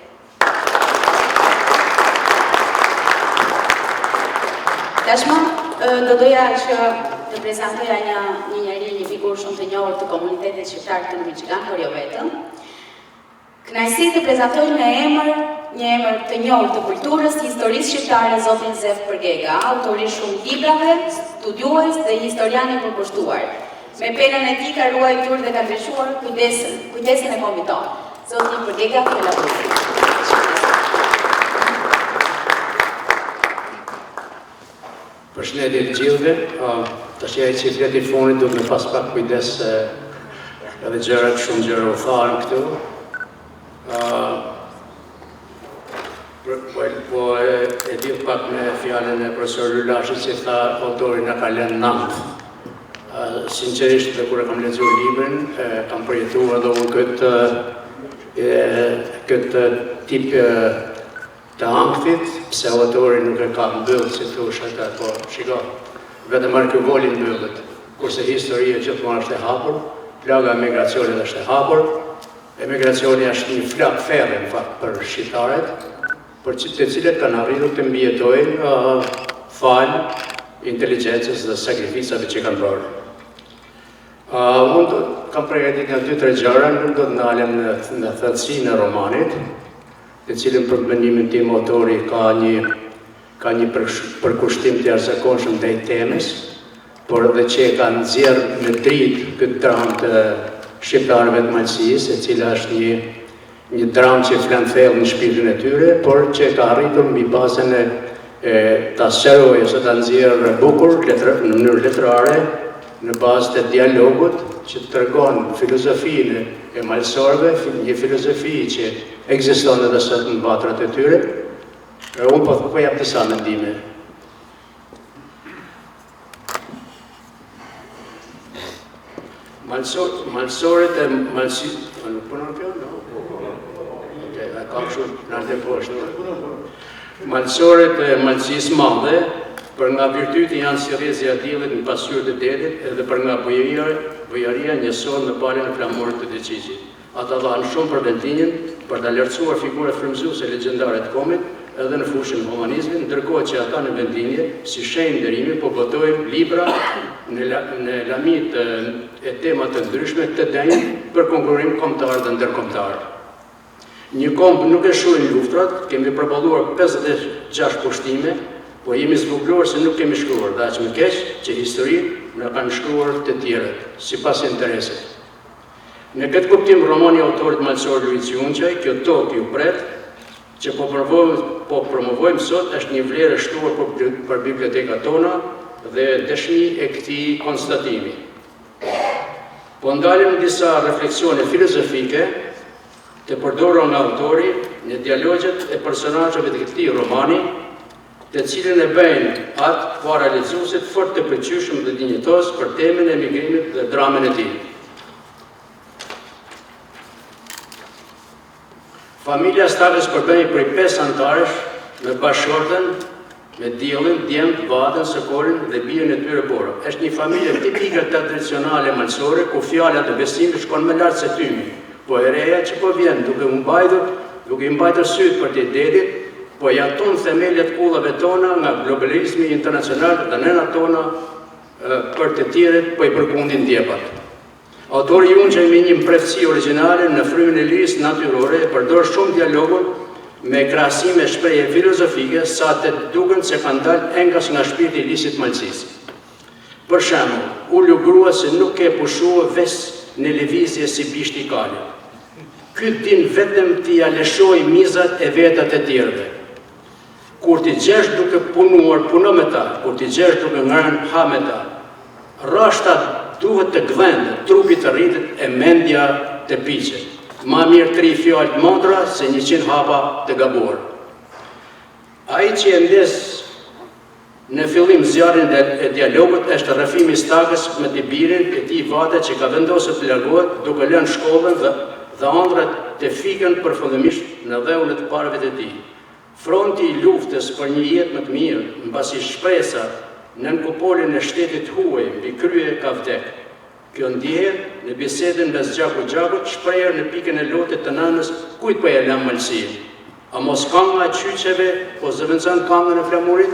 Tashmë do doja që të prezantoja një një njeri, një figurë shumë të njohur të komunitetit shqiptar këtu në Michigan, por jo vetëm. Kënaqësi të prezantoj në emër, një emër të njohur të kulturës, historisë shqiptare, zotin Zef Përgega, autor i shumë librave, studiues dhe historian i përkushtuar. Me penën e tij ka ruajtur dhe ka ndriçuar kujtesën, kujtesën e kombit tonë. Zoti Përgega, fjala për ju. Përshëndetje të gjithëve. Tash ai që flet i fundit duhet me pas pak kujdes se edhe gjërat, shumë gjëra u thanë këtu. Po, po e, e lidh pak me fjalën e profesor Lulashit që tha autori na ka lënë n'ankth. Sinqerisht dhe kur e kam lexuar librin, e, kam përjetuar edhe unë këtë e, këtë tip e, Të ankthit, pse autori nuk e ka mbyllë si thush atë, po shiko, vetëm arkivoli mbyllet, kurse historia gjithmonë është e hapur, plaga e emigracionit është e hapur, emigracioni është një flakë ferri në fakt për shqiptarët, por që të cilët kanë arritur të mbijetojnë uh, falë inteligjencës dhe sakrificave që kanë bërë. Uh, unë kam përgatitur nja 2-3 gjëra, nuk do të ndalem në, në thellësinë e romanit, të cilën për mendimin tim autori ka një ka një përkushtim të jashtëzakonshëm ndaj temës, por edhe që e ka nxjerrë në dritë këtë dramë të shqiptarëve të Malësisë, e cila është një një dramë që flen thellë në shpirtin e tyre, por që ka arritur mbi bazën e, e ta sqarojë ose ta nxjerrë bukur letër, në mënyrë letrare në bazë të dialogut që tregon filozofinë e malësorëve, një filozofi që ekziston edhe sot në vatrat e tyre. E unë po, po jap disa mendime. Malësor, malësorët e malësi... A nuk punon kjo? No? Okej, a ka kështu në atë poshtë. Malësorët e Malësisë Madhe, për nga virtyti janë si rrezja e diellit në pasqyrë të detit edhe për nga bujaria, bujaria njësor me palën e flamurit të Deçiqit. Ata dhanë shumë për vendlindjen, për ta lartësuar figurat frymëzuese legjendare të kombit edhe në fushën e humanizmit, ndërkohë që ata në vendlindje, si shenjë nderimi, po botojnë libra në, në lami të, e tema të ndryshme të denjë për konkurrim kombëtar dhe ndërkombëtar. Një komb nuk e shuajnë luftrat, kemi përballuar 56 pushtime, po jemi zvogëluar se nuk kemi shkruar dhe aq më keq që historinë na kanë shkruar të tjerët, sipas interesit. Në këtë kuptim romani i autorit malësor Luigj Junçaj, Kjo tokë ju pret, që po promovojmë, po promovojmë sot është një vlerë e shtuar për, për bibliotekat tona dhe dëshmi e këtij konstatimi. Po ndalem në disa refleksione filozofike të përdorura nga autori në dialogjet e personazheve të këtij romani, të cilën e bëjnë atë para lexuesit fort të pëlqyeshëm dhe dinjitoz për temën e emigrimit dhe dramën e tij. Familja Stakës përbëhej prej 5 anëtarësh me bashkëshorten, me Diellin, djemtë, Vatën, Sokolin dhe bijën e tyre Bora. Është një familje tipike tradicionale malësore ku fjala dhe besimi shkon më lart se tymi. Po e reja që po vjen duke u mbajtur, duke i mbajtur sytë përtej detit, po ia tund themelet kullave tona nga globalizmi internacional dhe nënat tona për të tjerët po i përkundin djepat. Autori Junçaj me një mprehtësi origjinale në frymën e lirisë natyrore e përdor shumë dialogun me krahasime e shprehje filozofike sa të duken se kanë dalë enkas nga shpirti i lisit të malësisë. Për shembull, ulu grua se nuk ke pushue veç në lëvizje si bishti i kalit. Ky din vetëm t'ia lëshojë mizat e veta të tjerëve. Kur t'i gjesh duke punuar, puno me ta, kur t'i gjesh duke ngrënë, ha me ta. Rrashta duhet të gdhendet, trupi të rritet e mendja të piqet. Ma mirë tri fjalë të matura se 100 hapa të gabuar. Ai që e ndez në fillim zjarrin e dialogut është rrëfimi i Stakës me të birin e tij Vate që ka vendosur të largohet duke lënë shkollën dhe, dhe ëndrrat të fiken përfundimisht në dheun e të parëve të tij. Fronti i luftës për një jetë më të mirë, mbasi shpresa nën kupolën e shtetit të huaj mbi krye ka vdek. Kjo ndjehet në bisedën mes gjaku gjakut, shprehur në pikën e lotit të nënës kujt po ia lëmë malësinë? A mos kanga e qyqeve po zëvendëson kangën e flamurit?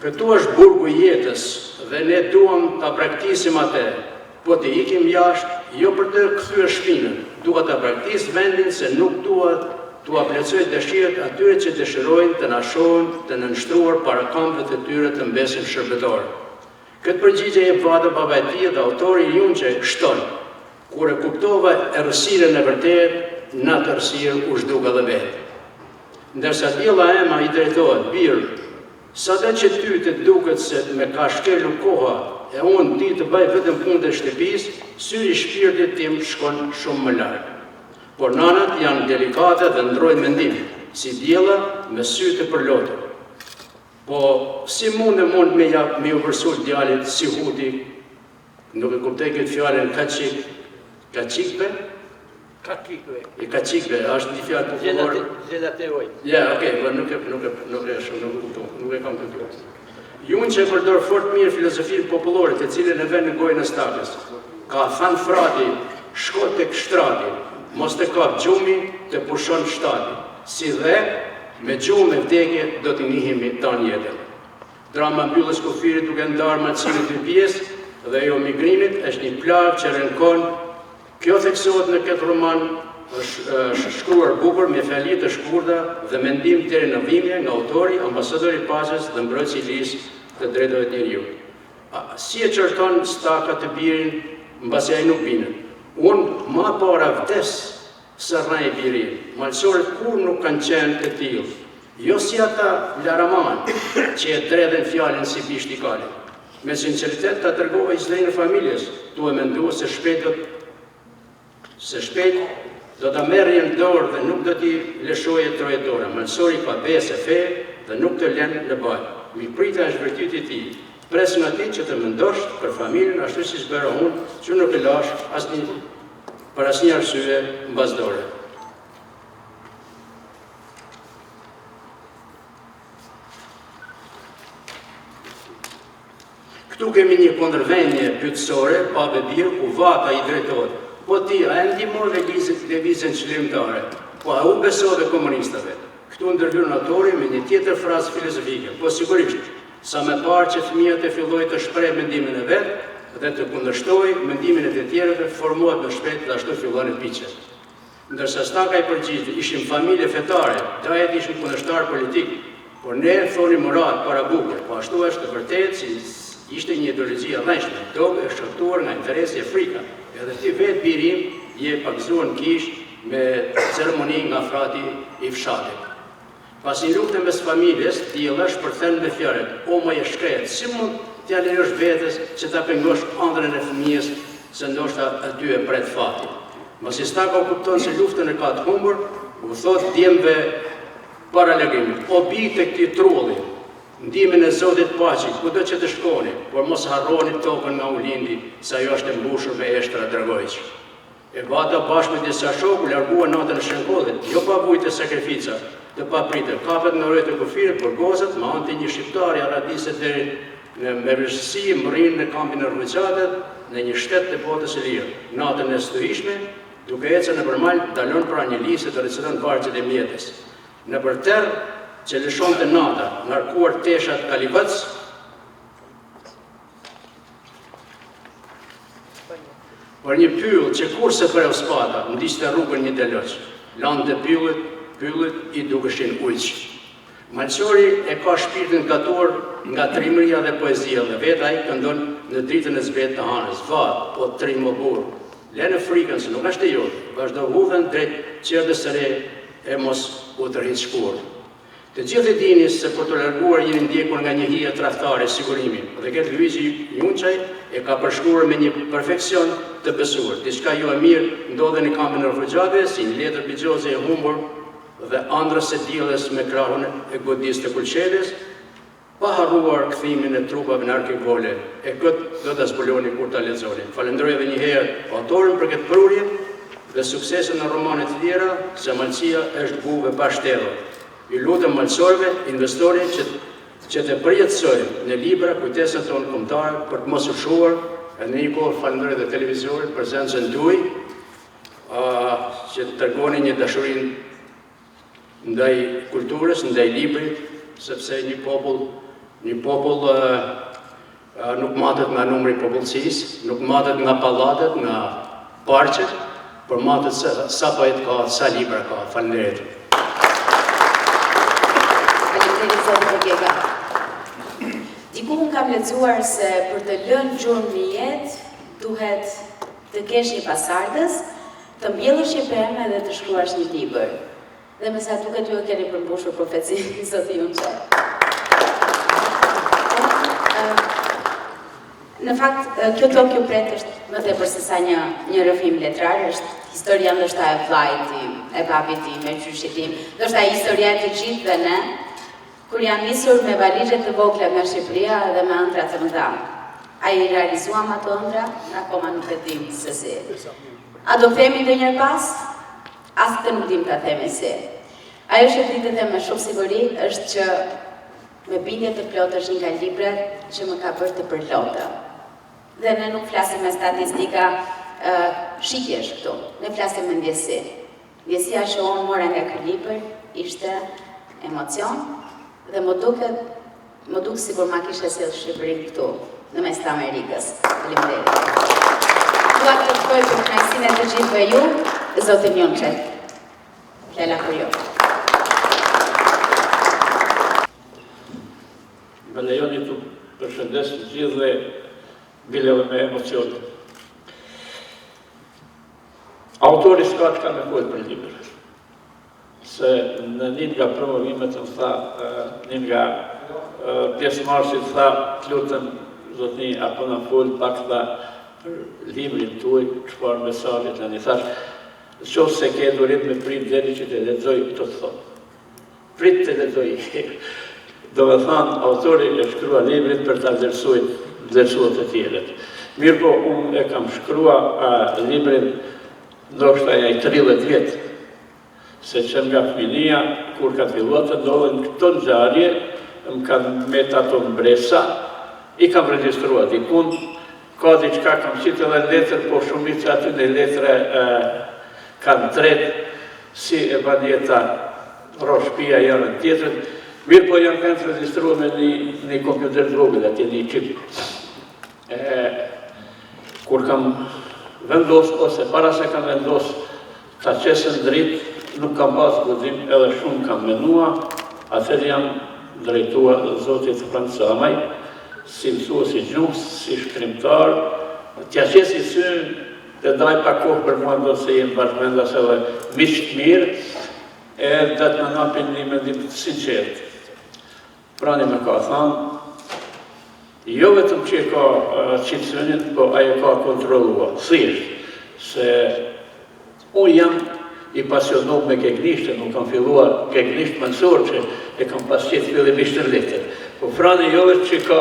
Këtu është burgu i jetës dhe ne duam ta braktisim atë, po të ikim jashtë, jo për të kthyer shpinën, dua ta braktis vendin se nuk dua t'ua plotësoj dëshirat atyre që dëshirojnë të na shohin të nënshtruar para kambëve të tyre të mbesim shërbëtorë. Këtë përgjigje jep Vata baba e tij dhe autori Junçaj shton, Kur e kuptova errësirën e vërtetë, në atë errësirë u zhduka dhe vetë. Ndërsa Diella e ëma i drejtohet, Bir, sado që ty të duket se me ka shkelu koha e unë di të bëj vetëm punët e shtëpisë, syri i shpirtit tim shkon shumë më larg. Por nanat janë delikate dhe ndrojnë mendim, si Diella me sy të përlotur. Po si mundem unë me ja me ju vërsul djalit si huti Nuk e kuptoj këtë fjalën kaçik, kaçikve? Kaçikve. E kaçikve, është një fjalë popullore. Zelateroj. Ja, okay, po nuk e nuk e nuk e shumë nuk e kuptoj, nuk e kam kuptuar. Junçaj përdor fort mirë filozofinë popullore, të cilën e vën në gojën e Stakës. Ka thënë Frati, shko tek shtrati, mos të kap gjumi, të pushon shtati. Si dhe, me gjumë e vdekje do të njihemi tanë jetën. Drama e mbylljes kufirit duke ndarë malësinë në dy pjesë dhe ajo e migrimit është një plagë që rënkon. Kjo theksohet në këtë roman është shkruar bukur me fjali të shkurta dhe mendim deri në dhimbje nga autori, ambasadori i paqes dhe mbrojtësi i lirisë të drejtave të njeriut. Si e qorton Staka të birin mbasi ai nuk bindet? Unë ma para vdes se rrej biri im. Malësorët kurrë nuk kanë qenë të tillë. Jo si ata laramanë që e dredhin fjalën si bishti i kalit. Me sinqeritet ta tregova historinë e familjes, tue mendue se shpejt do se shpejt do ta merrje në dorë dhe nuk do t'i lëshoje trojet tona. Malësori ka besë e fe dhe nuk të len në baltë. Mikpritja është virtyti i tij. Pres nga ti që të mendosh për familjen ashtu siç bëra unë, që nuk e lashë asnjë për asnjë arsye mbas dore. Këtu kemi një kundërvënie pyetësore, babë e bir, ku Vata i drejtohet. Po ti, a e ndihmove lëvizjen çlirimtare? Po a u besove komunistave? Këtu ndërhyn autori me një tjetër frazë filozofike. Po sigurisht, sa më parë që fëmija të fillojë të shprehë mendimin e vet. dhe të kundërshtojë mendimin e të tjerëve formohet më shpejt dhe ashtu fillon e piqet. Ndërsa Staka i përgjigjet, ishim familje fetare, dajët ishin kundërshtarë politikë, por ne thonim moral para buke, po ashtu është e vërtetë se ishte një ideologji e rrejshme, dogmë e shkaktuar nga interesi e frika. Edhe ti vetë biri im je pagëzuar në kishë me ceremoni nga frati i fshatit. Pas një lufte mes familjes, Diella shpërthen me fjalët, O moj e shkretë, si mund t'ia lejosh vetes që ta pengosh ëndrrën e fëmijës se ndoshta aty e pret fati. Mbasi Staka kupton se luftën e ka të humbur, u thotë djemve para largimit, O bij të këtij trulli, ndihmën e Zotit paçi kudo që të shkoni, por mos harroni tokën nga u lindi, se ajo është e mbushur me eshtra dragojsh. E Vata bashkë me disa shokë u largua natën e Shënkollit, jo pa vujtje e sakrifica të papritura, kapet nga rojet e kufirit, burgoset, me anë të një shqiptari arratiset deri në me vështirësi mbërrin në kampin e refugjatëve në një shtet të botës së lirë. Natën e stuhishme, duke ecur nëpër mal, ndalon pranë një lisi dhe reciton vargjet e Mjedës. Nëpër terr që lëshonte nata, ngarkuar teshat kalivëc, Për një pyll që kurrë s'e preu sëpata, ndiqte rrugën një djalosh. Landët e pyllit, pyllit i dukeshin ujq. Malësori e ka shpirtin të gatuar nga trimëria dhe poezia dhe vetë ai këndon në dritën e zbehtë të hanës, Vatë, o trim o burrë, lëre frikën se nuk është e jote, vazhdo udhën drejt çerdhes së re e mos u tërhiq kurrë. Të gjithë e dini se për t'u larguar jeni ndjekur nga një hije tradhtare sigurimi dhe këtë Luigj Junçaj e ka përshkruar me një perfeksion të besuar. Diçka jo e mirë ndodhi në kampin e refugjatëve si një letër bixhozi e humbur dhe ëndrrës së Diellës me krahun e godiste kuçedës, Pa harruar kthimin e trupave në arkivole, e këtë do ta zbuloni kur ta lexoni. Falënderoj edhe një herë autorin për këtë prurje dhe suksese në romane të tjera, se Malësia është guvë e pashterrur. Ju lutem malësorëve, investoni që që të përjetësojmë në libra kujtesën tonë kombëtare për të mos u shuar, e në një kohë falënderoj edhe televizorin, prezencën tuaj, që të tregoni një dashuri ndaj kulturës, ndaj librit, sepse një popull, një popull nuk matet nga numri i popullsisë, nuk matet nga pallatet, nga parqet, por matet se sa poet ka, sa libra ka. Faleminderit. Faleminderit zoti Gega. Diku unë kam lexuar se për të lënë gjurmë në jetë duhet të kesh një pasardhës, Të mbjellësh një pemë dhe të shkruash një libër. Dhe me sa duket ju e keni përmbushur profecinë, zoti Junçaj. Në fakt, kjo tokë ju pret është më tepër se sa një, një rrëfim letrar, është historia ndoshta e vllait tim, e babit tim, e gjyshit tim, ndoshta historia e të gjithëve ne, Kur jam nisur me valixhe të vogla nga Shqipëria dhe me ëndrra të mëdha. A i realizuam ato ëndrra? Akoma nuk e dimë se si. A do kthehemi ndonjëherë pas? As këtë nuk dimë ta themi si. Ajo që di të them me shumë siguri është që me bindje të plotë është një nga librat që më ka bërë të përlotem. Dhe ne nuk flasim me statistika shitjesh këtu, ne flasim me ndjesi. Ndjesia që unë mora nga ky libër ishte emocion dhe më duket m'u duk sikur ma kishe sjellë Shqipërinë këtu, në mes të Amerikës. Faleminderit. Dua të ftoj për kënaqësinë e të gjithëve ju, zotin Junçaj. Fjala për ju. Më lejoni t'ju përshëndes të gjithëve bile edhe me emocion. Autori s'ka çka me folë për libër, se në një nga promovimet më tha, një nga pjesëmarrësit tha, të lutem, zotni, a po na fol pak tha, për librin tuaj, çfarë mesazhi të lë, thash, në qoftë se ke durim me prit deri që të lexoj, të të thom. Prit të lexoj. Domethënë, autori e shkrua librin për ta vlerësuar, vlerësuar të tjerët. Mirëpo, unë e kam shkrua a, librin ndoshta jaj 30 vjet, se që nga fëminia, kur ka filluar të ndodhin këto ngjarje, më kanë met ato mbresa, i kam regjistruar dikun, ka diçka kam qitë edhe në letër, po shumica aty në letre kanë tret, Si e ban jeta ro shpia njëra në tjetrën, mirëpo janë kanë të regjistruar me një, një kompjuter të vogël, atje një çip. E. Kur kam vendos ose para se kam vendos ta qes në dritë, nuk kam pas guxim edhe shumë kam menua, atëherë jam drejtua zotit Fran Camaj, si mësues i gjuhës, si shkrimtar, t'ia qesi synë, të daj pak kohë për mua ndonëse jemi bashkëvendas edhe miq të mirë, e dhe të më napin një mendim të sinqertë. Frani më ka thanë, jo vetëm që e ka qitë synin, po ai e ka kontrollua, thjesht, se unë jam i pasionum me gegnishtën, unë kam fillua gegnisht malësor që e kam pas qitë fillimisht në letër. Po Frani jo veç që ka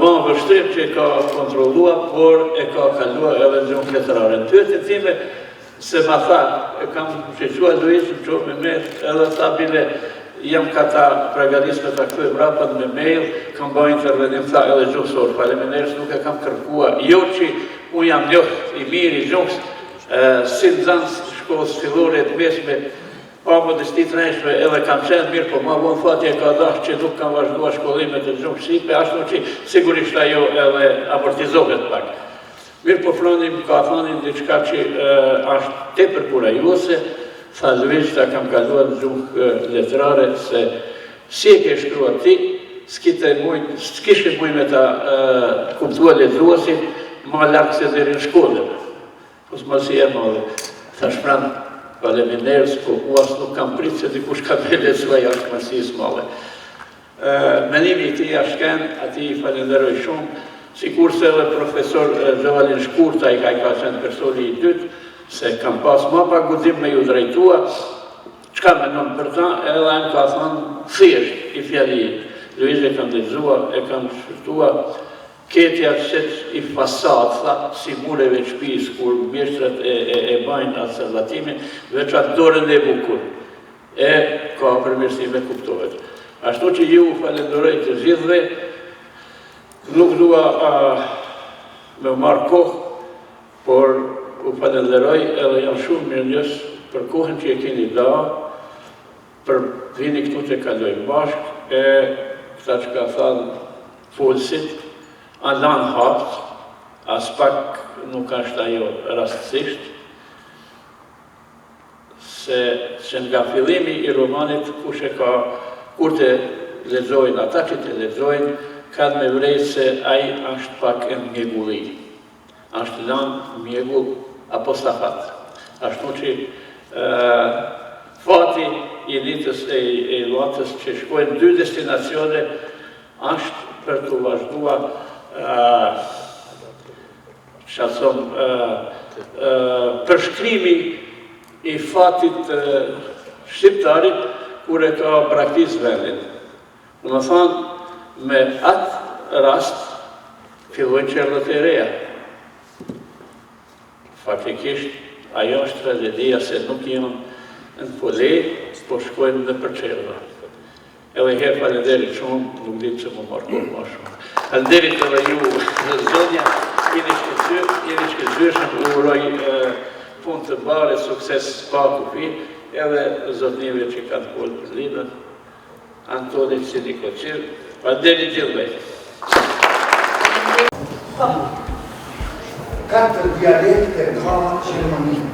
ba vështrim që e ka kontrollua, por e ka kalua edhe në gjuhë letrare. Në pyetjen time, Se ma tha, e kam shiqua Luiz, më qo me mail, edhe tha bile, jam ka ta pregadis me ta kthy mbrapa me mail, kam ba intervenim, tha edhe gjuhësor, faleminderit, nuk e kam kërkua, jo që unë jam njohës i mirë i gjuhës, si nxënës shkollës fillore të mesme, pa modesti të rrejshme edhe kam qenë mirë, po ma vonë fati e ka dashtë që nuk kam vazhdua shkollimet e gjuhës shqipe, ashtu që sigurisht ajo edhe amortizohet pak. Mirëpo Frani më ka thanë diçka që është tepër kurajuese, tha Luigj ta kam kaluar në gjuhë letrare se si e ke shkruar ti, s'kite mujt, s'kishe mujt me ta kuptua lexuesin ma larg se deri në Shkodër. Po s'masi e madhe. Thash Fran, faleminderit, po u as nuk kam prit se dikush ka me lexua jashtë Malësisë Madhe. Menimi i tij asht ken, atij i falenderoj shumë, sikurse edhe profesor Gjovalin Shkurtaj, ai ka qenë personi i dytë, se kam pas ma pak guxim me ju drejtua, çka menon për ta, edhe ai më ka thanë thjesht i fjali, Luiz e kam lexua, e kam shqyrtua, Ketja qet i fasadë, tha, si mureve të shpisë, kur mjeshtrat e, e, e bajnë atë sallatimin, veç atë dorën e bukur. E ka përmirësime kuptohet. Ashtu që ju falenderoj të gjithëve, nuk dua a, me marrë kohë, por u falenderoj edhe jam shumë mirënjohës për kohën që e keni da, për vini këtu të kalojmë bashkë, e këta që ka thanë folësit, a lanë hapt, aspak nuk është ajo rastësisht, se që nga fillimi i romanit kush e ka kur të lexojnë ata që të lexojnë kanë me vrejt se ai është pak e mjegulli është lanë mjegull apostafat ashtu që e, fati i Nitës e i Latës që shkojnë dy destinacione është për të vazhdua Çka thom, përshkrimi i fatit të shqiptarit kur e ka braktis vendin. Domethanë, me atë rast fillojnë çerdhet e reja. Faktikisht, ajo është tragjedia se nuk janë në pole, po shkojnë nëpër çerdhe. Edhe një herë faleminderit shumë, nuk di pse më marr kohë më shumë. Faleminderit edhe ju zonja, jeni shkëlqyer, jeni shkëlqyeshëm, u uroj punë të mbarë, sukses pa kufi, edhe zotnive që kanë folë për librin, Antonit si një koqir, faleminderit gjithëve. Po. Katër dialekte ka Gjermania.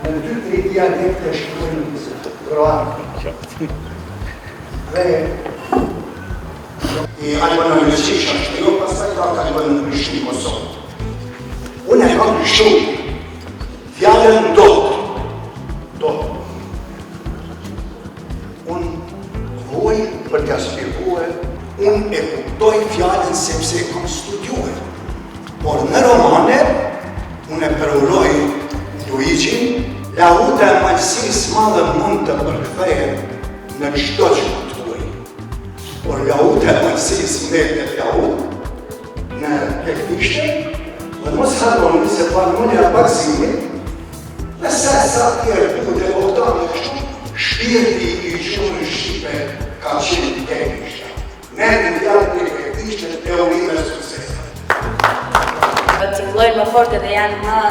Në dy, tri dialekte shkruajnë kroatë. Dhe i albanologjisht është jo pastaj ka kalon në Prishtinë Kosovë. Unë e kam kështu fjalën dot. Dot. Unë vuaj për t'ja shpjeguar, unë e kuptoj fjalën sepse e kam studiuar. Por në romane, unë e përuroj Luigjin, Lauta e Malësisë Madhe mund të përkthehet në çdo gjuhë të huaj. Por Lauta e Malësisë mbetet lautë në gegnishte, dhe mos harroni se Pan Noli Abazimit, dhe se sa tjerë Bude Bogdani kështu, shpirti i gjuhës shqipe ka qenë gegnishtja. Ne në fjalë të gegnishte teorinë e suksesit. Tingëllojnë më fort edhe janë më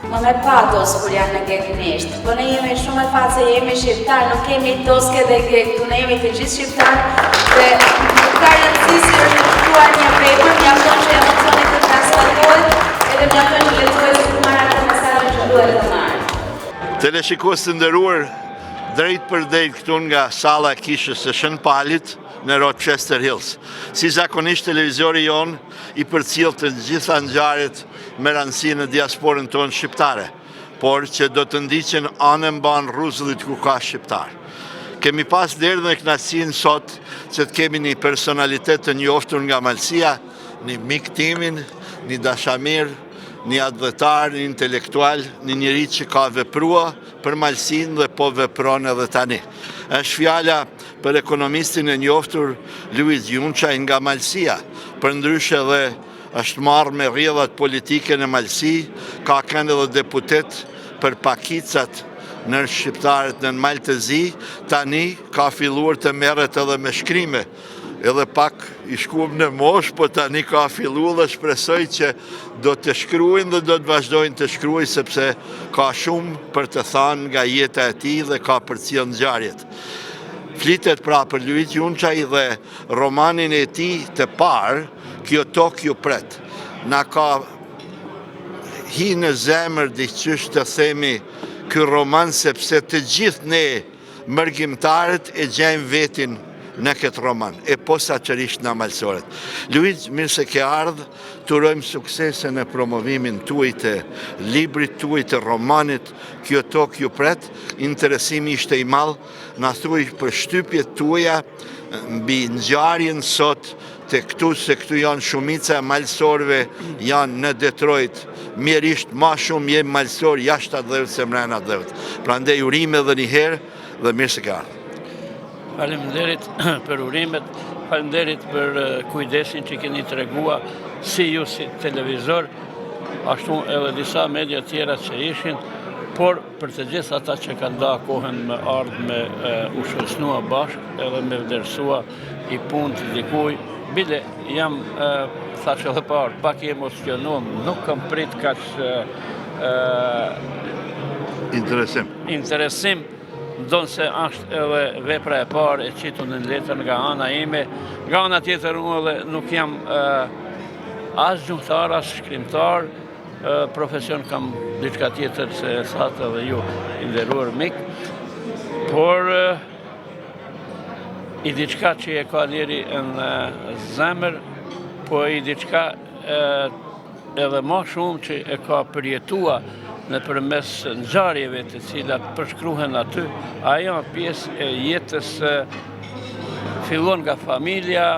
më me patos kur janë në gegnisht. Po ne jemi shumë me fat se jemi shqiptar, nuk kemi toske dhe gegë, ne jemi të gjithë shqiptar dhe nuk ka rëndësi si është. shkruar një vepër, mjafton që emocioni të transmetohet, edhe mjafton që lexuesi të marrë ato mesazhe që duhet të marrë. Teleshikues të nderuar, drejtpërdrejt këtu nga salla e kishës së Shën Palit në Rochester Hills. Si zakonisht televizori jonë i përcjell të gjitha ngjarjet me rëndësi në diasporën tonë shqiptare, por që do të ndiqen anembanë rruzullit ku ka shqiptarë. Kemi pas nderin dhe kënaqësinë sot që të kemi një personalitet të njoftur nga Malësia, një mik timin, një dashamir, një atdhetar, një intelektual, një njeri që ka veprua për Malësinë dhe po vepron edhe tani. Është fjala për ekonomistin e njoftur Luigj Junçaj nga Malësia, përndryshe dhe është marrë me rrjedhat politike në Malësi, ka kënë edhe deputet për pakicat në shqiptarët në Mal të Zi, tani ka filluar të merret edhe me shkrime, edhe pak i shkuam në moshë, po tani ka fillu dhe shpresoj që do të shkruajnë dhe do të vazhdojnë të shkruajnë, sepse ka shumë për të thanë nga jeta e tij dhe ka përcjellë ngjarjet. Flitet pra për Luigj Junçaj dhe romanin e tij të parë, Kjo tokë ju pret. Na ka hi në zemër diqysh të themi ky roman sepse të gjithë ne mërgimtarët e gjejmë vetin në këtë roman, e posaçërisht na malësorët. Luigj, mirë se ke ardhë, të urojmë suksese në promovimin tuaj të librit tuaj të romanit, kjo tokë ju pret, interesimi ishte i madh, na thuaj përshtypjet tuaja mbi ngjarjen sot te këtu, se këtu janë shumica e malësorëve janë në Detroit, mjerisht ma shumë jemi malësorë jashtë atdheut se mrena atdheut. Prandaj urime edhe një herë dhe mirë se ke ardhur. Faleminderit për urimet, faleminderit për kujdesin që keni tregua si ju si televizor, ashtu edhe disa media tjera që ishin, por për të gjithë ata që kanë da kohën me ardhë me u shoqnua bashkë edhe me vlerësua i punë të dikuj, bile jam, thashë edhe parë, pak i emocionum, nuk kam prit kaq interesim. Interesim, ndonëse është edhe vepra e parë e qitun në letër nga ana ime, nga ana tjetër unë edhe nuk jam as gjuhëtar, as shkrimtar, profesion kam diçka tjetër se e thatë edhe ju i nderuar mik, por i diçka që e ka njeri në zemër, po i diçka edhe ma shumë që e ka përjetua nëpërmes ngjarjeve të cilat përshkruhen aty, ajo pjesë e jetës fillon nga familja,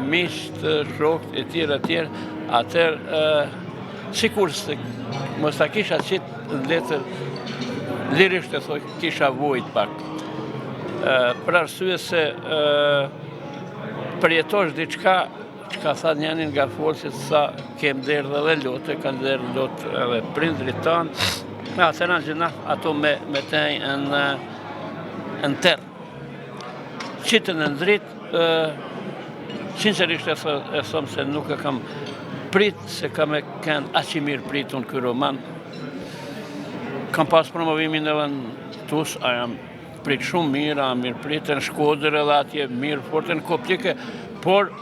miqtë, shokët e tjerë e tjerë, atëherë sikur mos ta kisha qitë në letër, lirisht e thoj, kisha vujt pak. Për arsye se përjetosh diçka, çka tha njëni nga folësit, sa kem derdhë edhe lotë, kanë derdhë lotë edhe prindrit tanë, atëherë në gjynah ato me, me te në, në terr. Qitën në dritë, sinqerisht e, e thom se nuk e kam prit se ka me kenë aq i mirë pritun ky roman. Kam pas promovimin edhe në Tuz, a jam prit shumë mirë, a mirë prit në Shkodër edhe atje mirë fort në Koplik, por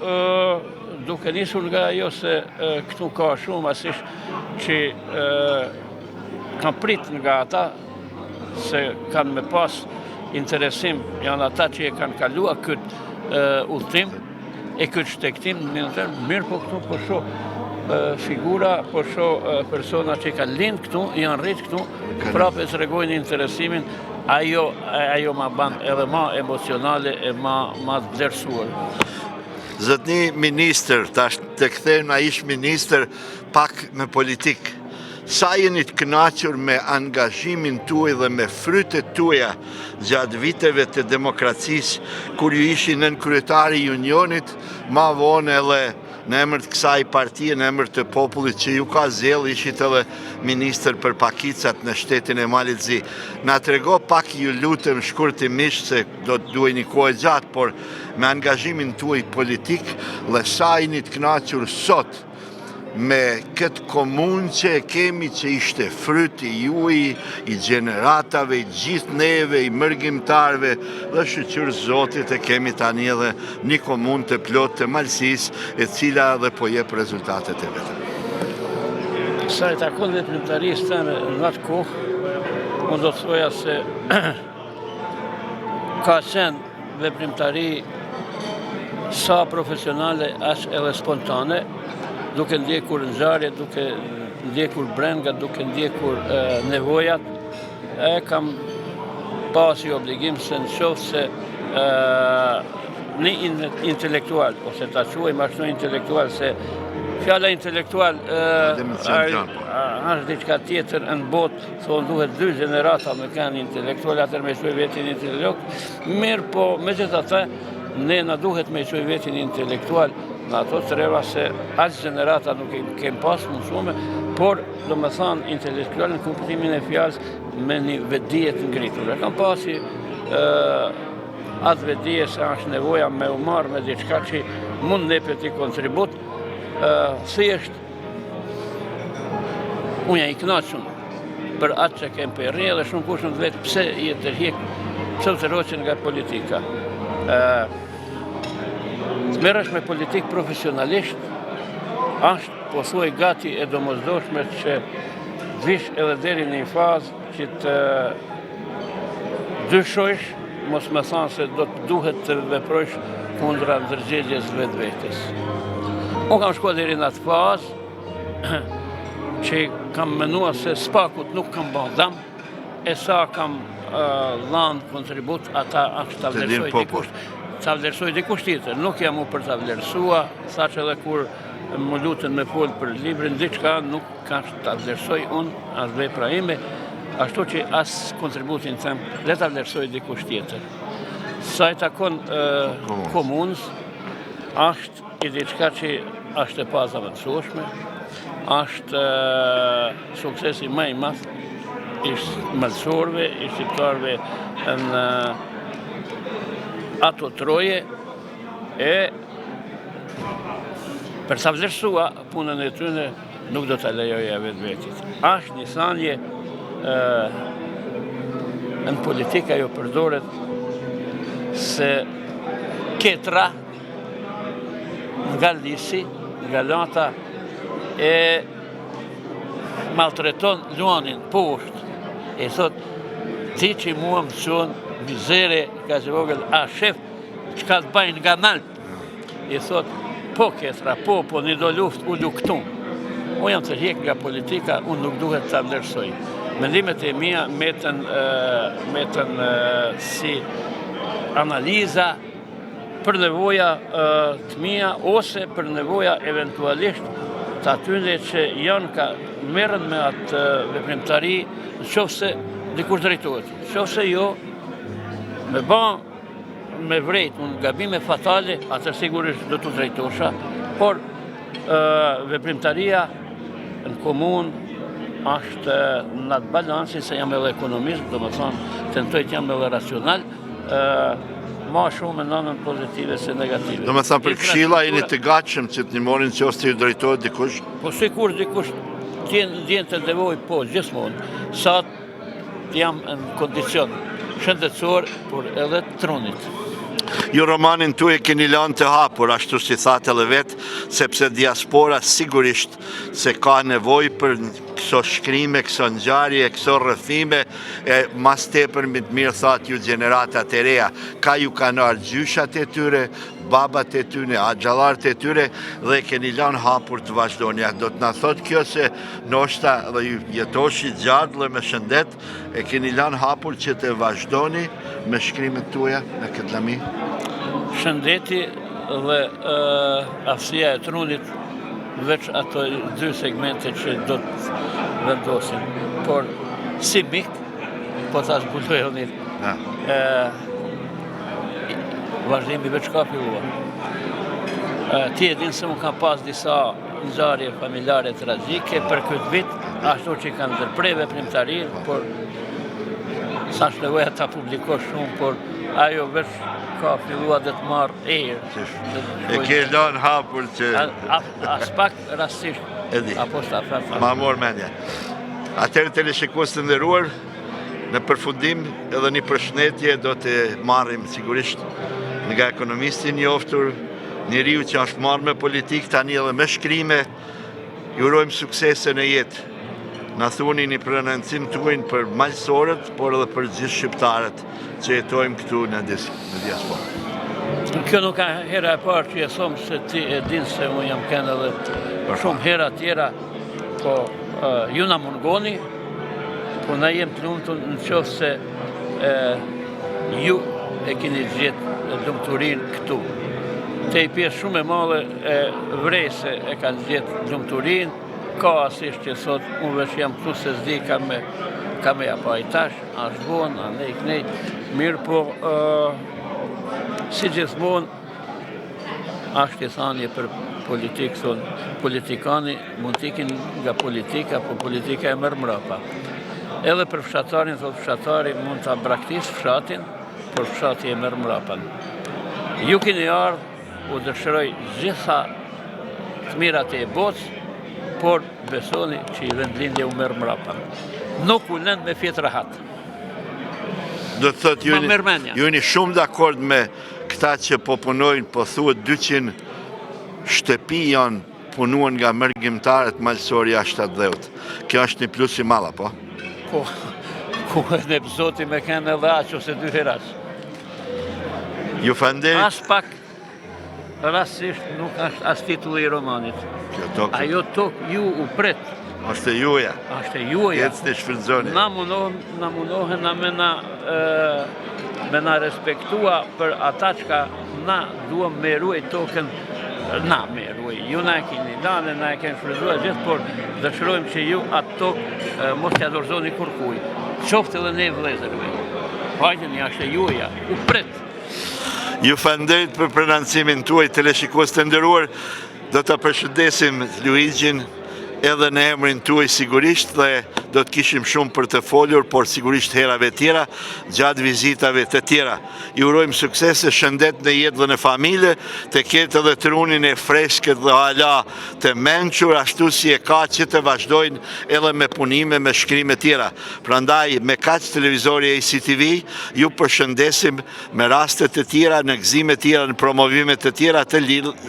duke nisur nga ajo se këtu ka shumë asish që kam prit nga ata se kanë me pas interesim, janë ata që e kanë kalua këtë udhëtim, e këtë shtegtim, mirë po këtu po shoh figura, po shoh persona që kanë lind këtu, janë rrit këtu, prapë e tregojnë interesimin, ajo, ajo ma ban edhe ma emocionale e ma, ma të vlerësuar. Zotni ministër, tash të kthejmë na ish ministër pak në politikë. Sa jeni të kënaqur me angazhimin tuaj dhe me frytet tuaja gjatë viteve të demokracisë, kur ju ishi nënkryetari i Unionit, ma vonë edhe në emër të kësaj partie, në emër të popullit që ju ka zgjedhë, ishit edhe ministër për pakicat në shtetin e Malit Zi. Na trego pak ju lutem shkurtimisht se do të duhej një kohë e gjatë, por me angazhimin tuaj politik dhe sa jeni të kënaqur sot. me këtë komunë që e kemi që ishte fryt i juaj, i gjeneratave, i gjithë neve, i mërgimtarëve dhe shyqyr Zotit e kemi tani edhe një komunë të plotë të Malësisë e cila edhe po jep rezultatet e veta. Sa i takon veprimtarisë teme në atë kohë, unë do të thoja se ka qenë veprimtari sa profesionale, aq edhe spontane, duke ndjekur ngjarjet, duke ndjekur brengat, duke ndjekur nevojat, e kam pasi obligim se në qoftë se një intelektual, ose ta quajmë ashtu intelektual, se fjala intelektual është diçka tjetër në botë, thonë duhet dy gjenerata me kanë intelektual, atëherë me quaj vetin intelektual, mirëpo, megjithatë, ne na duhet me quaj vetin intelektual në ato treva se aq gjenerata nuk i kem pas më shumë, por domethanë intelektual në kuptimin e fjalës me një vetëdije të ngritur. E kam pasi atë vetëdije se është nevoja me u marrë me diçka që mund n'jepet një kontribut, thjesht unë jam i knaqun për atë që kem për rri edhe shumë kush më vet pse je tërhjek, pse u tërhoqe nga politika. Të merresh me politikë profesionalisht, është pothuaj gati e domosdoshme që të vish edhe deri në një fazë që të dyshojsh, mos me thanë se do të duhet të veprojsh kundra ndërgjegjes vetvetes. Unë kam shkuar deri në atë fazë që kam menua se s'pakut nuk kam ba dam, e sa kam dhanë kontribut, ata është ta vlerësoj dikush, ta vlerësoj dikush tjetër. Nuk jam u për ta vlerësua, thashë edhe kur më lutën me folë për librin, diçka nuk ka ta vlerësoj unë, as vepra ime, ashtu që as kontributin tem, le ta vlerësoj dikush tjetër. Sa i takon komunës, është i diçka që është e pazavendësueshme, është suksesi më i madh i malësorëve, i shqiptarëve në ato troje, e për ta vlerësua punën e tyne nuk do ta lejoja vetvetit. Ashtë një thanje në politikë ajo përdoret se ketra nga lisi, nga lata e maltreton luanin poshtë e thot ti që mua më çon mizere kaq e vogël a shef çka të bajnë nga nalt i thot po ketra po po një do luft ulu këtu unë jam tërhjek nga politika unë nuk duhet ta vlerësoj mendimet e mia metën metën si analiza për nevoja të mia ose për nevoja eventualisht të atyre që janë ka merren me atë veprimtari në qoftë se dikush drejtohet. Në qoftë se jo, me ba me vrejt unë gabime fatale, atë sigurisht do t'u drejtosha, por veprimtaria në komunë është në atë balansin se jam edhe ekonomist, domethonë, tentoj të jam edhe racional, ma shumë në anën pozitive se negative. Domethanë për këshilla jeni të gatshëm që të ndihmoni në qoftë se ju drejtohet dikush? Po sikur dikush të ndjen të nevojë, po gjithmonë, sa të jam në kondicion shëndetësor, por edhe të trunit. Ju romanin tuaj e keni lanë të hapur, ashtu si thatë edhe vetë, sepse diaspora sigurisht se ka nevojë për këso shkrime, këso ngjarje, këso rrëfime, e mas tepërmi të mirë thatë ju gjeneratat e reja, ka ju kanë ardhë gjyshat e tyre, babat e tyre, axhallarët e tyre, dhe keni lanë hapur të vazhdoni. A do të na thotë kjo se noshta dhe ju jetoshi gjatë dhe me shëndet, e keni lanë hapur që të vazhdoni me shkrimet tuaja në këtë lami? Shëndeti dhe aftësia e trunit veç ato dy segmente që do të vendosin. Por si mik, po ta zbuloj unë, vazhdimi veç ka filluar. Ti e din se unë kam pas disa ngjarje familjare tragjike për këtë vit, ashtu që kanë ndërpre veprimtarinë, por s'është nevoja ta publikosh shumë, por ajo veç ka fillua dhe të marrë erë. E ke lanë hapur që... Aspak rastësisht. E di. Apo s'ta tha. Ma mor mendja. Atëherë teleshikues të nderuar, në përfundim edhe një përshëndetje do të marrim sigurisht nga ekonomisti i njoftur, njeriu që është marrë me politikë tani edhe me shkrime, ju urojmë suksese në jetë. Na thuni një prononcim tuajin për malësorët, por edhe për gjithë shqiptarët që jetojmë këtu në diasporë. Kjo nuk a hera e parë që e thom se ti e din se unë jam kenë edhe shumë hera tjera, po ju na mungoni, po na jem të lumtun në qoftë se ju e keni gjetë lumturinë këtu. Te një pjesë shumë e madhe e vrej se e kanë gjetë lumturinë, ka asisht që sot unë veç jam këtu se s'di ka me, ka me ja pa i tash, ashtë vonë, anej, knej, mirë po, si gjithmonë, ashtë një thanje për politikë, thonë, politikani mund t'ikin nga politika, po politika e merr mrapa. Edhe për fshatarin, thotë fshatari mund ta braktis fshatin, por fshati e merr mrapa. Ju keni ardhë, u dëshiroj gjitha të mirat e botës, por besoni që vendlindja u merr mrapa. Nuk u lënë me fjetë rahat. Do të thotë, ju jeni shumë dakord me këta që po punojnë, po thuhet 200 shtëpi janë punuar nga mërgimtarët malësorë jashtë atdheut. Kjo është një plus i madh, apo? Po, ku e në zoti me kenë edhe aq ose dy herë aq. Ju faleminderit. As pak rastësisht nuk është as titulli i romanit. Kjo tokë. Ajo tokë ju u pret. Është e juaja. Është e juaja. Ecni shfrytëzoni. Na mundohen, na mundohen na me na me na respektua për ata çka na duam me ruaj tokën na me ruaj. Ju na e keni lanë, na e keni shfrytëzuar gjithë, por dëshirojmë që ju atë tokë mos t'ja dorëzoni kurrkuj. Qoftë edhe ne vëllezërve. Hajdeni, është e juaja, u pret. Ju faleminderit për prononcimin tuaj, teleshikues të nderuar. Do ta përshëndesim Luigjin edhe në emrin tuaj sigurisht dhe do të kishim shumë për të folur, por sigurisht herave tjera, gjatë vizitave të tjera. Ju urojmë suksese, shëndet në jetë dhe në familje, të ketë edhe trunin e freskët dhe hala të mençur, ashtu si e ka që të vazhdojnë edhe me punime, me shkrime tjera. Prandaj, me kaq televizori ACTV, ju përshëndesim me raste të tjera, në gëzime tjera, në promovime të tjera të,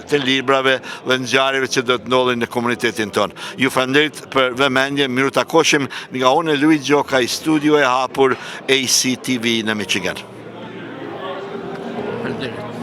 të librave dhe ngjarjeve që do të ndodhin në komunitetin tonë. Ju faleminderit për vëmendje, mirutakoshim nga unë Luigj Gjokaj, studio e hapur ACTV në Michigan. Faleminderit.